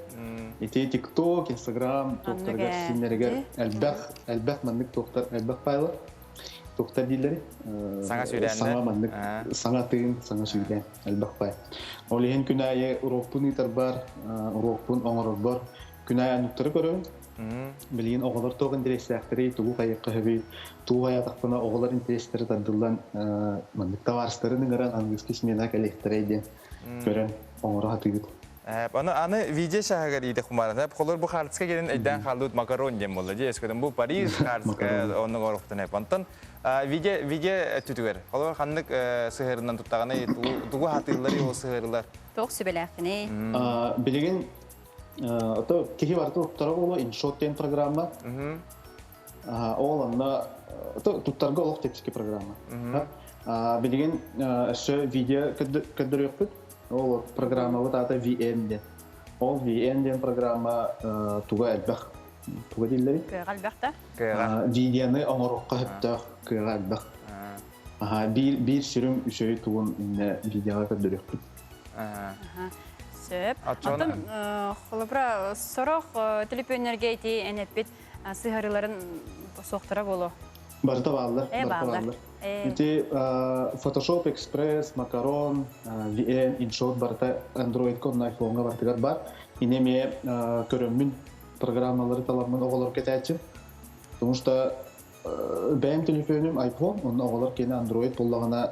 Ити TikTok, Instagram туохтарыгар синнэригэр элбэх элбэх маннык туохтар элбэх файлар. Туохтар дииллэри? Саҥа сүүрээннэр. Саҥа маннык саҥа тыын, саҥа сүүрээн элбэх файл. Ол иһин күн аайы уруокпун ыытарбар, уруокпун оҥорорбор күн аайы анныктары көрөбүн. Билигин оҕолор туох интэриэстээхтэрий, тугу хайыахха сөбүй, тугу хайаатахпына оҕолор интэриэстэрэ тардыллан маннык табаарыстарын ыҥыран английский смена кэлиэхтэрэй диэн көрөн оҥоро сатыыбыт. Аны аны видео шаһыгар иитэ хумаран холор бу хартыска келин эйден халдут макарон диэн болла дии эскөтөн бу Париж хартыска оннук орохтон эп онтон видео видео түтүгэр холор ханнык сыһырынан туттаҕына тугу хатыыллар ол сыһырылар Туох сүбэлээххиний? Билигин ото киһи барыта туттара буолуо InShot диэн программа. Ол онно туттарга олох чэпчэки программа. Билигин өссө видео көрдөрүөхпүт. Ол программабыт аата VM диэн. Ол VN диэн программа туга элбэх туга дииллэрий? Кыаҕа элбэх да? Видеоны оҥоруохха сөптөөх кыаҕа элбэх. Аха, биир биир сүрүн үчүгэй тугун иннэ видеоҕа көрдөрүөхпүт. Сөп. Оттон холобура сорох төлөпүөннэргэ ити эн эппит сыһарыыларын суохтара буолуо. Барыта бааллар, барыта бааллар. Ити Photoshop Express, Макарон, VN, InShot барыта Android-ка уонна iPhone-га барытыгар бар. Ини эмиэ көрөммүн программалары таламмын оҕолор кэтээччим. Потому что бэйэм телефонум iPhone, онно оҕолор киэнэ Android буоллаҕына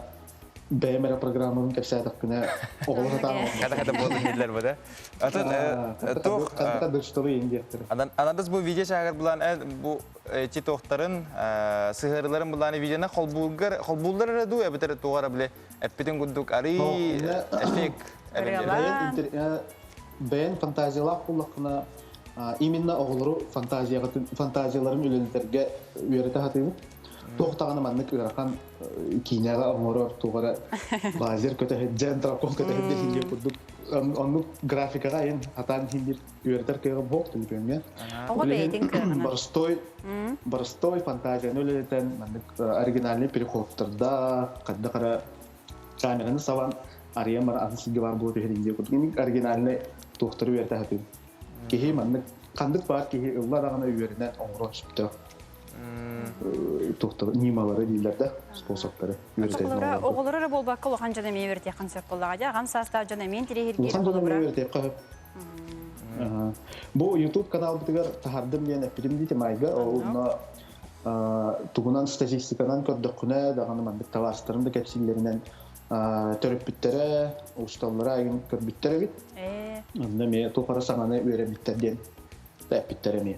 бэйэм эрэ программабын кэпсээтэхпинэ оҕолор сатаан Хата-хата буолан дииллэр бу да. Атын туох Анадас бу видео чаагар булан бу эти туохтарын сыһыарыларын булан видеоны холбуулгар холбууллар эрэ дуу эбэтэр туох эрэ биле эппитин курдук арый эффект бэйэн фантазиялаах буоллаххына именно оҕолору фантазияларын үлэлэтэргэ үөрэтэ сатыыбыт. Туох даҕаны маннык ыарахан киинэҕэ оҥорор туох эрэ лазер көтө сылдьан дракон көтө сылдьан курдук оннук графикаҕа айан атаан иһин үөрэтэр кыаҕым суох төлөпүөҥҥэ. Оҕо бэйэтин кыаҕынан. Боростой боростой фантазияны үлэлэтэн маннык оригинальный переходтарда хайдах эрэ камераны сабан арыйан баран атын сиргэ баар буола түһэрин диye курдук оригинальный туохтары үөрэтэ сатыыбын. Киһи маннык ханнык баар киһи ылла даҕаны үөрэнэн оҥоруон сөптөөх туохтары ньымалары дииллэр да способтары үөрэтэллэр. Оҕолору эрэ буолбакка улахан дьон эмиэ үөрэтиэххин сөп буоллаҕа дии. Аҕам саастаах дьон эмиэ интэриэһиргиир. Улахан дьон эмиэ үөрэтиэххэ сөп. Бу YouTube каналбытыгар таһардым диэн эппитим дии Майга. Онно тугунан статистиканан көрдөххүнэ даҕаны маннык табаарыстарым да кэпсииллэринэн төрөппүттэрэ, усталлара айын көрбүттэр эбит. Онно эмиэ туох эрэ саҥаны үөрэммиттэр диэн эппиттэр эмиэ.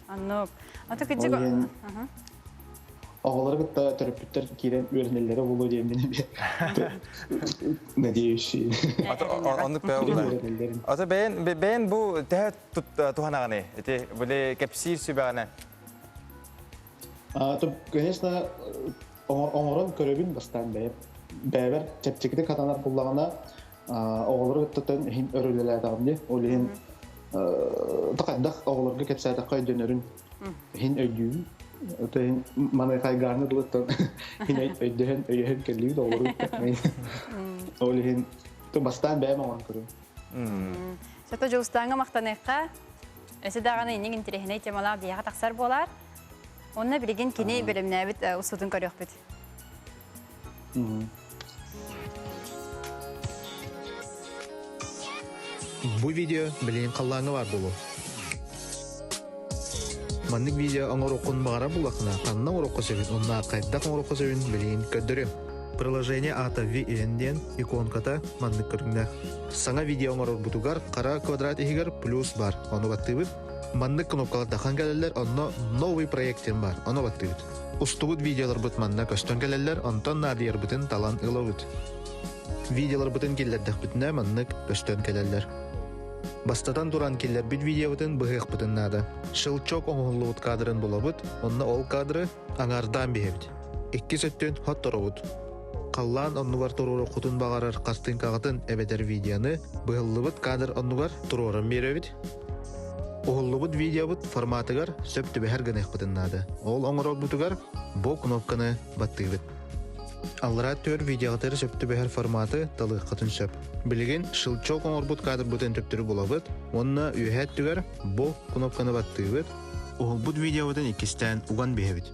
Оннук. Аты кыдьык Оҕолору кытта төрөппүттэр киирэн үөрэнэллэрэ буолуо диэн мин эмиэ надеюсь. Оннук бэйэ Ата бэйэн бэйэн бу тэһэ туһанаҕыный? Ити били кэпсиир сүбэҕинэн. Конечно, оҥорон көрөбүн бастаан бэйэм. Бэйэбэр чэпчэкитик хатанар буллаҕына оҕолору кытта иһин өрүлэлээтэҕим дии. Ол иһин хайдах оҕолорго кэпсээтэххэ өйдөнөрүн иһин өйдүүбүн. Это иһин маныхайгааны дылыттан иһин өйдөһөн өйөһөн кэллибит оҕолору кытта. Ол иһин бастаан бэйэм оҥорон көрөбүн. Сото Дьулустааҥҥа махтаныахха. Өссө даҕаны инник интэриэһинэй темалаах биһиэхэ тахсар буолаар. Онно билигин кини бэлэмнээбит устутун көрүөхпүт. Бу видео билигин халлааҥҥа баар буолуо. Маннык видео оҥоруоххун баҕарар буоллаххына, ханна оҥоруохха сөбүн уонна хайдах оҥоруохха сөбүн билигин көрдөрүөм. Приложение аата VN диэн иконката маннык көрүҥнээх. Саҥа видео оҥорорбутугар хара квадрат иһигэр плюс бар, ону баттыыбыт. Маннык кнопкалар дахан кэлэллэр, онно новый проект диэн бар, ону баттыыбыт. Устубут видеоларбыт манна көстөн кэлэллэр, онтон наадыйарбытын талан ылабыт. Видеоларбытын киллэрдэхпитинэ маннык көстөн кэлэллэр. Бастатан туран киллэрбит видеобытын быһыахпытын наада. Щелчок оҥоһуллубут кадрын булабыт, онно ол кадры аҥаардаан биһэбит. Иккис өттүн хотторобут. Халлаан оннугар туруоруккутун баҕарар хартыыҥкаҕытын эбэтэр видеоны быһыллыбыт кадр оннугар туруоран биэрэбит. Уһуллубут видеобут форматыгар сөп түбэһэр гыныахпытын наада. Ол оҥорорбутугар бу кнопканы баттыыбыт. Аллараа түөр видеоҕытыгар сөп түбэһэр форматы талыаххытын сөп. Билигин щелчок оҥорбут кадрбытын төптөрү булабыт уонна үөһээ өттүгэр бу кнопканы баттыыбыт. Уһулбут видеобытын иккистээн уган биһэбит.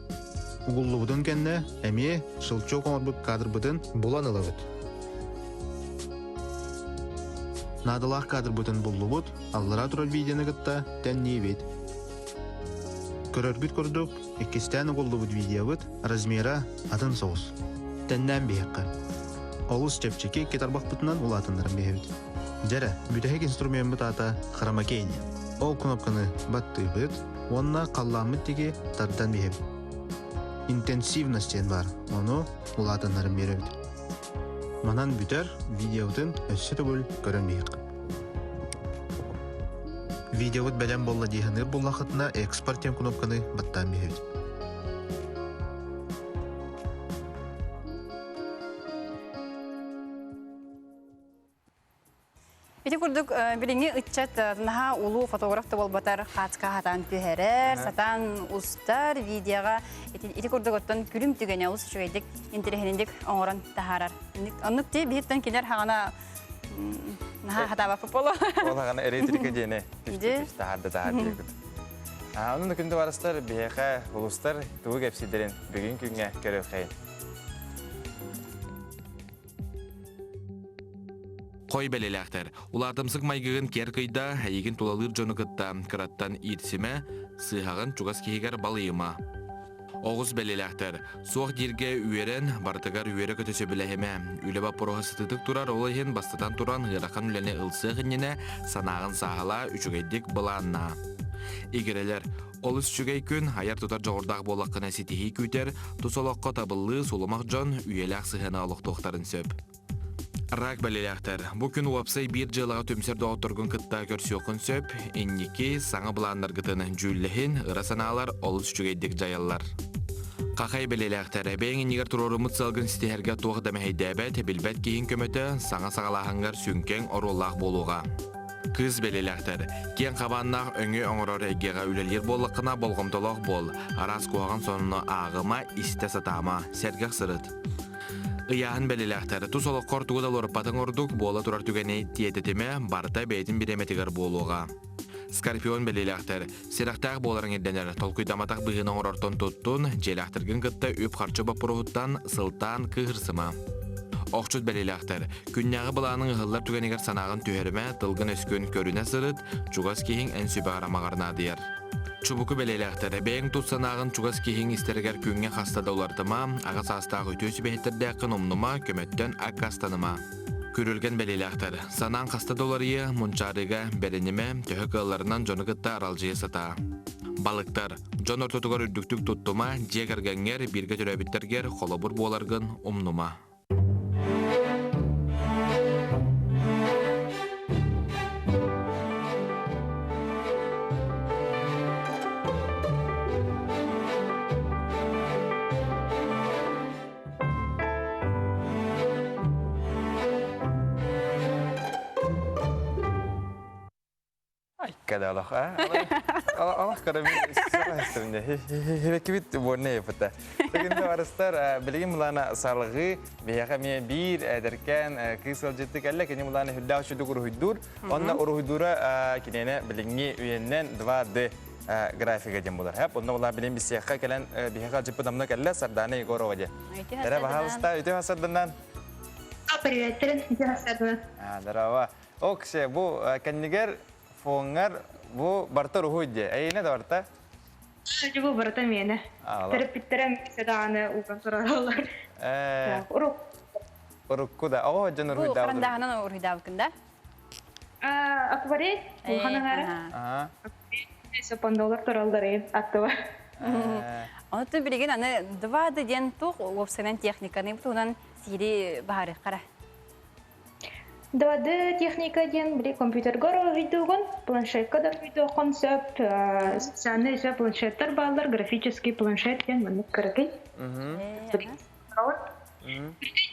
Угуллубутун кэннэ эмиэ щелчок оҥорбут кадрбытын булан ылабыт. Наадалаах кадрбытын буллубут, аллараа турар видеоны кытта тэнниибит. Көрөргүт курдук, иккистээн угуллубут видеобыт размера атын соҕус. Тэннээн биһиэххэ. Олус чэпчэки китарбахпытынан улаатыннаран биһэбит. Дьэрэ, бүтэһик инструмеммыт аата хромакейни. Ол кнопканы баттыыбыт уонна халлааммыт диэки тардан биһэбит. Интенсивность диэн баар, ону улаатыннаран биэрэбит. Манан бүтэр видеобытын өссө төгүл көрөн биһиэххэ. Видеобыт бэлэм буолла дии саныыр буоллаххытына экспорт диэн кнопканы баттаан биһэбит. Ити курдук билиҥҥи ыччат наһаа улуу фотограф да буолбатар хаацка хатаан түһэрэр, сатаан устар видеоҕа ити курдук оттон күлүм түгэнэ олус үчүгэйдик интэриэһинэйдик оҥорон таһаарар. Оннук ти биһиттэн кинилэр хаҕана наһаа хатаабаппыт боло. Ол хаҕана эретрика диэни түс таһаарда таһаар диэбит. Онон күндү барыстар биһиэхэ улустар тугу кэпсиирдэрин бүгүн күҥҥэ көрүөххэйин. Хой бэлэлээхтэр. Улаатымсык майгыгын киэр кыйда, эйигин тулалыыр дьону кытта кыраттан иирсимэ, сыыһаҕын чугас киһигэр балыйыма. Оҕус бэлэлээхтэр. Суох дииргэ үөрэн, барытыгар үөрэ-көтө сөбүлэһимэ. Үлэ боппуруоһа сытыытык турар, ол иһин бастатан туран ыарахан үлэни ылсыах иннинэ санааҕын сааһылаа, үчүгэйдик былааннаа. Игирэлэр. Олус үчүгэй күн, айар-тутар дьоҕурдаах буоллаххына ситиһии күүтэр, тус олоххо табыллыы, сулумах дьон үйэлээх сыһыаны олохтуохтарын сөп. Рак бэлэлээхтэр. Бу күн уопсай биир дьыалаҕа түмсэр доҕотторгун кытта көрсүөххүн сөп. Инники саҥа былааннаргытын дьүүллэһин, ыра санаалар олус үчүгэйдик дьайаллар. Хахай бэлэлээхтэр. Бэйэҥ иннигэр туруоруммут сыалгын ситиһэргэ туох да мэһэйдээбэт, билбэт киһиҥ көмөтө саҥа саҕалааһыҥҥар сүҥкэҥ оруоллаах буолуоҕа. Кыыс бэлэлээхтэр. Киэҥ хабааннаах өҥү оҥорор эйгэҕэ үлэлиир буоллаххына болҕомтолоох буол. Араас куһаҕан сонуну ааҕыма, истэ сатаама. Сэргэх сырыт. Ыйааһын бэлэлээхтэр. Тус олоххор тугу да уларыппатыҥ ордук, буола турар түгэни тиэтэтимэ, барыта бэйэтин бириэмэтигэр буолуоҕа. Скорпион бэлиэлээхтэр. Сэрэхтээх буоларыҥ ирдэнэр. Толкуйдаматах быһыыны оҥорортон туттун, дьиэлээхтэргин кытта үп-харчы боппуруоһуттан сылтаан кыыһырсыма. Охчут бэлиэлээхтэр. Күннээҕи былааныҥ ыһыллар түгэнигэр санааҕын түһэримэ, тылгын-өскүн көрүнэ сырыт, чугас киһиҥ эн сүбэҕэр-амаҕар наадыйар. Чубуку бэлиэлээхтэр, бэйэҥ тус санааҕын чугас киһиҥ истэригэр күҥҥэ хаста да улартыма, аҕа саастаах үтүө сүбэһиттэрдээххин умнума, көмөттөн аккаастаныма. Күрүлгэн бэлиэлээхтэр, санааҥ хаста да уларыйа, мунчаарыыга бэринимэ, төһө кыалларынан дьону кытта аралдьыйа сатаа. Балыктар, дьон ортотугар үрдүктүк туттума, дьиэ кэргэҥҥэр, бииргэ төрөөбүттэргэр холобур буоларгын умнума. Айка олох олох көрөбүт буонна епыта. Бүгүн барыстар билигин мулана салгыы биһиэхэ эмиэ биир эдэркээн кыыс ыалдьытты кэллэ кини мулана үрдээх үчүдүк уруһуйдуур. Онно уруһуйдуура киниэнэ билиҥҥи үйэннэн 2D графика диэн булар. Хэп онно була билин бисиэххэ кэлэн биһиэхэ ыалдьыппыт амна кэллэ Сардана Егорова диэн. Эрэ баһаалыста үтүө хасарданан. Привет, үтүө хасарданан. Здорово. Оксе, бу кэннигэр фоҥҥар бу барта уруһуй дии. Эйиэнэ да барта? Бу барыта миэнэ. Төрөппүттэрим даҕаны уган турараллар. Урук. Урукку да. Оҕо дьон Бу уруһуйдаабыт. харандааһынан уруһуйдаабыккын да? Акварель, улахан аҥаара. Сопондолар тураллар аттыба. Онтон билигин аны 2D диэн туох уопсайынан техниканы туһунан сири баһарыаххара. 2D техника диэн били компьютерга уруһуйдуугун, планшетка да уруһуйдуоххун сөп. Специальный еще планшеттар бааллар, графический планшет диэн маннык кыракый. Үрдүй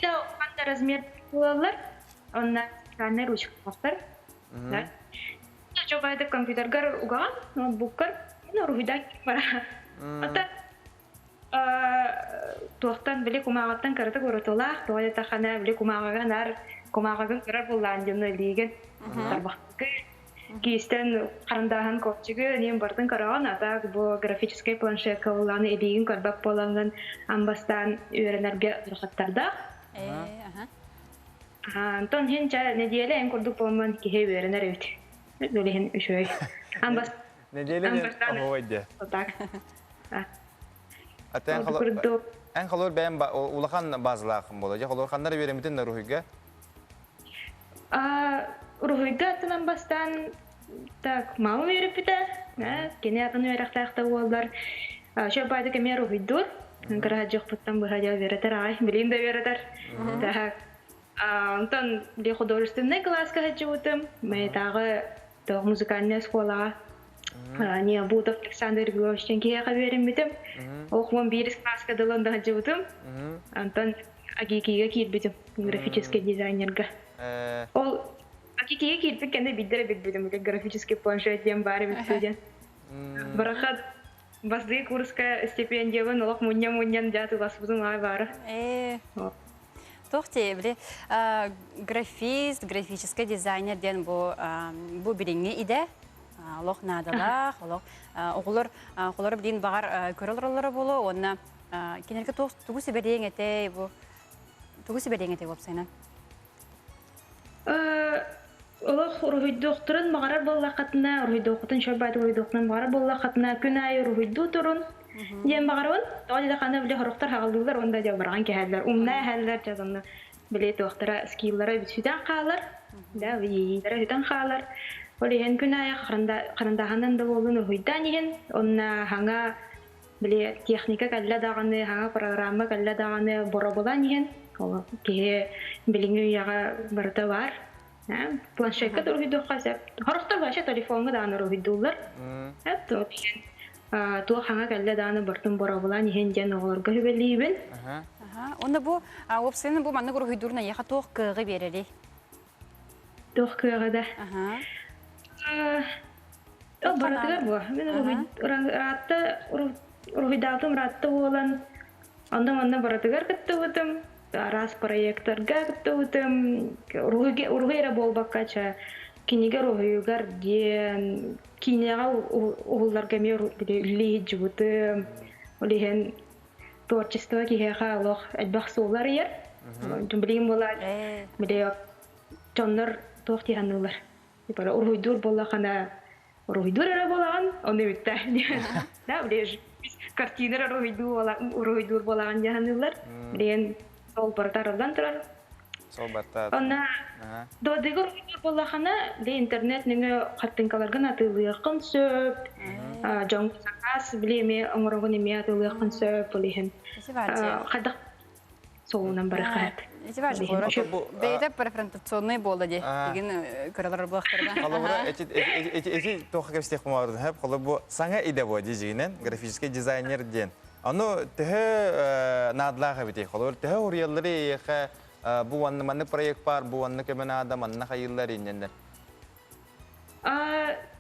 да улахан да размер буолаллар, онно специальный ручкалаахтар. Да. Чобайды компьютерга угаҕын, ноутбуккар уруһуйдаан бара. Ата туохтан били кумааҕыттан кыратык уратылаах, тоҕо диэтэххинэ били кумааҕыга наар кумааҕыгын көрөр буоллаан дьону илиигин тарбахтыкы киистэн харандааһын копчигы ниэн бартын көрөҕүн, а так бу графическай планшетка буоллаҕына илиигин көрбөт буолаҥҥын амбастаан үөрэнэргэ ыарахаттардаах. Антон иһин чэ нэдиэлэ эн курдук буолман киһи үөрэнэр эбит. Билиһин үчүгэй. Амбас Неделя диэн оһуобай диэ. Так. Ата эн холор бэйэм улахан базалаахым буола. Дьэ холор ханнар үөрэммитин да уруһуйга? Уруһуйга аттынан бастаан так мамам үөрэппитэ. Кини атын үөрэхтээх да буоллар. Шөппайды кэмиэр уруһуйдуур. Кыра дьохпуттан быһа дьэ үөрэтэр аҕай. Билин да үөрэтэр. Так. Онтон художественнай кылааска сылдьыбытым. Мэтааҕы музыкальная оскуолаҕа Необутов Александр Григорьевич киһиэхэ үөрэммитим. Ол биир класска дылы сылдьыбытым. Онтон АГИКИга киирбитим, графический дизайнерга. Ол Киһи киирбит кэннэ биирдэ эрэ билбитим, графический планшет диэн баар эбит диэн. Барахат Бастыы курска стипендиябын олох мунньа-мунньан дьэ атыыласпытым аҕай баара. Ээ, туох дии, били графист, графический дизайнер диэн бу бу билиҥҥи идэ олох наадалаах, олох оҕолор оҕолор билин баҕар көрө олороллоро буолуо уонна кинилэргэ туох тугу сүбэлиэҥ этэй бу тугу сүбэлиэҥ этэй уопсайынан? Олох уруһуйдуохтарын баҕарар буоллаххытына, уруһуйдуоххутун шорбааты уруһуйдуохтарын баҕарар буоллаххытына, күн аайы уруһуйдуу турун диэн баҕарабын. Тоҕо диэтэххинэ, били сорохтор хаҕылыыллар уонна дьэ быраҕан кэһэллэр, умна эһэллэр, дьэ онно били туохтара скиллара сүтэн хаалар, да иэйиилэрэ сүтэн хаалар. Ол иһин күн аайы харандааһынан да буоллун уруһуйдаан иһин, онно хаҥа били техника кэллэ даҕаны, хаҥа программа кэллэ даҕаны боробулаан иһин, ол киһи билиҥҥи үйэҕэ барыта баар. Планшекка да уруһуйдуохха сөп. Сорохтор вообще телефоҥҥа даҕаны уруһуйдууллар. Туох хаҥа кэллэ даҕаны бартын боробулаан иһин диэн оҕолорго сүбэлиибин. Онно бу уопсайынан бу маннык уруһуйдуурун эйиэхэ туох кыаҕы биэрэрий? Туох кыаҕа да? Барытыгар буо. Мин ыраатта уруһуйдаабытым ыраатта буолан, онно-манна барытыгар кыттыбытым. Араас проекторга кыттыбытым. Уруһуй эрэ буолбакка, ча кинигэ уруһуйугар диэн киинэҕэ уһулларга эмиэ үлэлии сылдьыбытым. Ол иһин творчество киһиэхэ олох элбэх суолу арыйар. Билигин буолаат, били дьоннор туох дии саныыллар. Типа уруһуйдуур буоллаххына уруһуйдуур эрэ буолаҕын, ону бүттэ. Да, били картина эрэ уруһуйдуур буолаҕын дии саныыллар. Билигин сол барыта арыллан турар. Сол барыта. Онно додыгы уруһуйдуур буоллаххына, били интернет нөҥүө хартыынкаларгын атыылыаххын сөп. Дьоҥ сакаас били эмиэ оҥороҕун эмиэ атыылыаххын сөп, ол иһин. Хайдах солунан барыхаат. Ити баар бэйэтэ префронтационный буолла дии. Игин көрөлөр буолахтарга. Холобура, эти эти туохха кэпсиэх бумаардын хөп. Холобура, бу саҥа идэ бу дижигинен графический дизайнер диэн. Аны төһө наадалаах эбитий? Холобура, төһө уруйаллары эйиэхэ бу уонна маннык проект бар, бу уонна көмө наада, манна хайыыллар инненнер.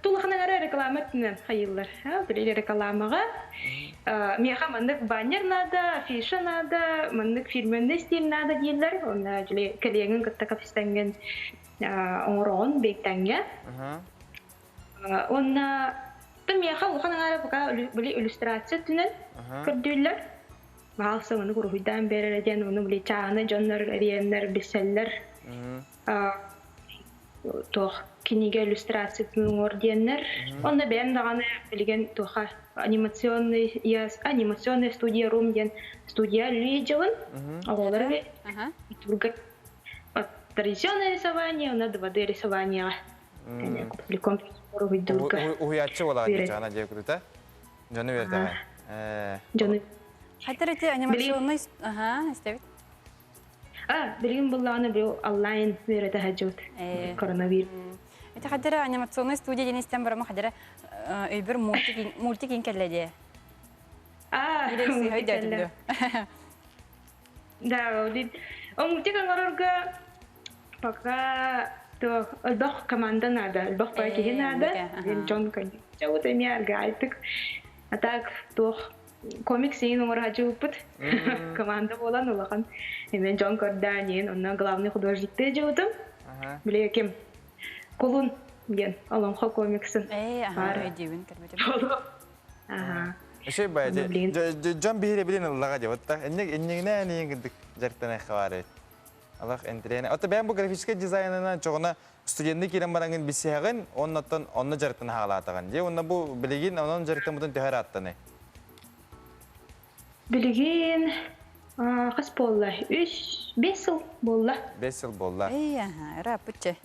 Тулахынан эрэ реклама өттүнэн хайыыллар. Били рекламаҕа миэхэ маннык баннер наада, афиша наада, маннык фирменный стиль наада дииллэр. Онно дьили кэлиэҥин кытта кэпсэҥҥин оҥороҕун бэйтэҥҥэ. Уонна миэхэ улахан аҥаара пока били иллюстрация өттүнэн көрдүүллэр. Баҕалса ону уруһуйдаан биэрэрэ диэн ону били чааһынай дьоннор эриэннэр билсэллэр. Туох кинигэ иллюстрациятын оҥор диэннэр. Онно бэйэм даҕаны билигин туоха анимационный анимационная студия Рум диэн студия үлэлиир Оҕолор турга традиционное рисование, уонна 2D рисованиеҕа уруһуйдуурга. Уһуйааччы буолаҕын дьаана дьиэ кутута. Дьону үөрдэҕин. Дьону. Хайтар ити анимационный аха истэбит. А, билигин буллаҕына бу онлайн үөрэтэ сылдьыбыт коронавирус. Ити хадара анимационный студия диэн истэн барама хадара өйбөр мультик мультик ин кэллэ дии. А, мультик Да, ол мультик оҥорорго пока то элбэх команда надо, элбэх киһи надо. Дьон вот эмиэ аргаайтык. А так туох комикс иин оҥорооччубуппут команда буолан улахан эмиэ дьон көрдөөн иин онно главный художниктыы дьыбытым били ким кулун диэн олоҥхо комиксын өйдүүбүн көрбүтүм Эшей бай дьон биһире билин ыллаҕа дебатта инник иннигинэ ниин кырдык дьарыктана хабары Алах энтириэне. Ото бэйэм бу графическай дизайнынан чоҕуна студенты киирэн бараҥын билсиһэҕин, оннуттан онно дьарыктан хаалаатаҕын. Дьэ, уонна бу билигин онон дьарыктаммытын төһө ырааттаны? Билигин хас буолла? Үс, бес сыл буолла. Бес сыл буолла. Эй, аха, ырааппытчы.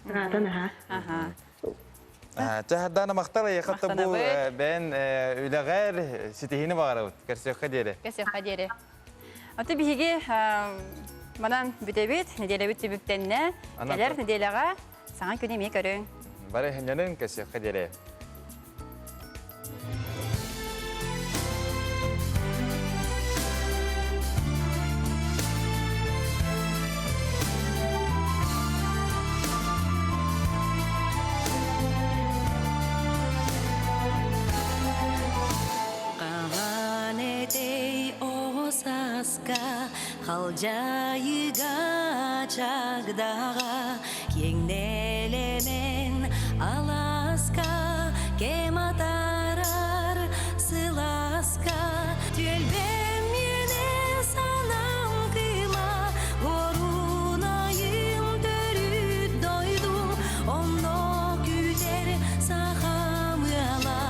Ыраатан, аха. Аха. Чаһардаана махтал эйиэхэ бу бэйэн үлэҕэр ситиһиини баҕарабыт. Көрсүөххэ диэри. Көрсүөххэ диэри. Аты биһиги манан бүтэбит, нэдиэлэбит түбүктэннэ. Кэлэр нэдиэлэҕэ саҥа күнү эмиэ көрүҥ. Бары ханньанын көрсүөххэ диэри. Халдьаайыга чагдаҕа киэҥ нэлэмэн алааска кэм атаарар сылааска түөлбэм миэнэ санаам кыыма Горунайым төрүт дойдум онно күүтэр сахам ыала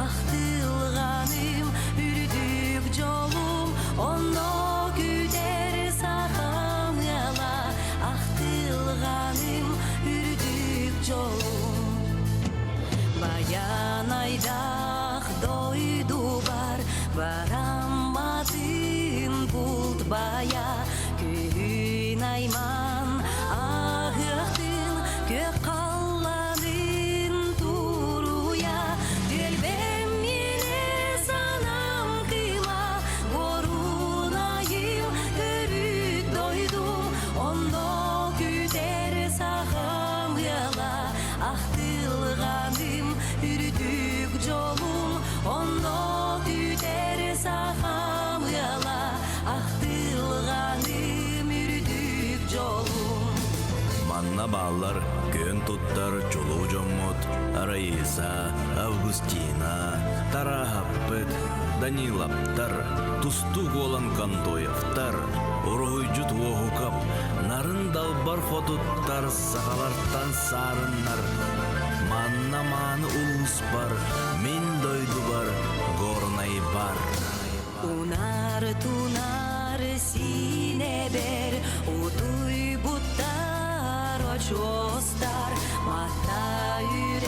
ахтылҕаным үрдүк дьолум онно күүтэр сахам ыала ахтылҕаным үрдүк дьолум Баянайдаах дойдубар барамматын булт бая күн айман аһыахтын күөх халлаанын туруйа түөлбэм миэнэ санаам кыыма Горунайым төрүт дойдум онно күүтэр сахам ыала ахтылҕаным үрдүк дьолум онно күүтэр сахам ыала ахтылҕаным үрдүк дьолум Манна бааллар күөн туттар чулуу дьоммут Раиса, Августина, Тараһаппыт, Даниловтар, Тустуук уолан Кондоевтар, Уруһуйдьут Уоһукап, Нарын далбар хотуттар сахалартан саарыннар. Манна мааны улууспар, мин дойдубар, Горнайбар. Унаар тунаар сиинэбэр утуйбуттар очуостар мата үрэх.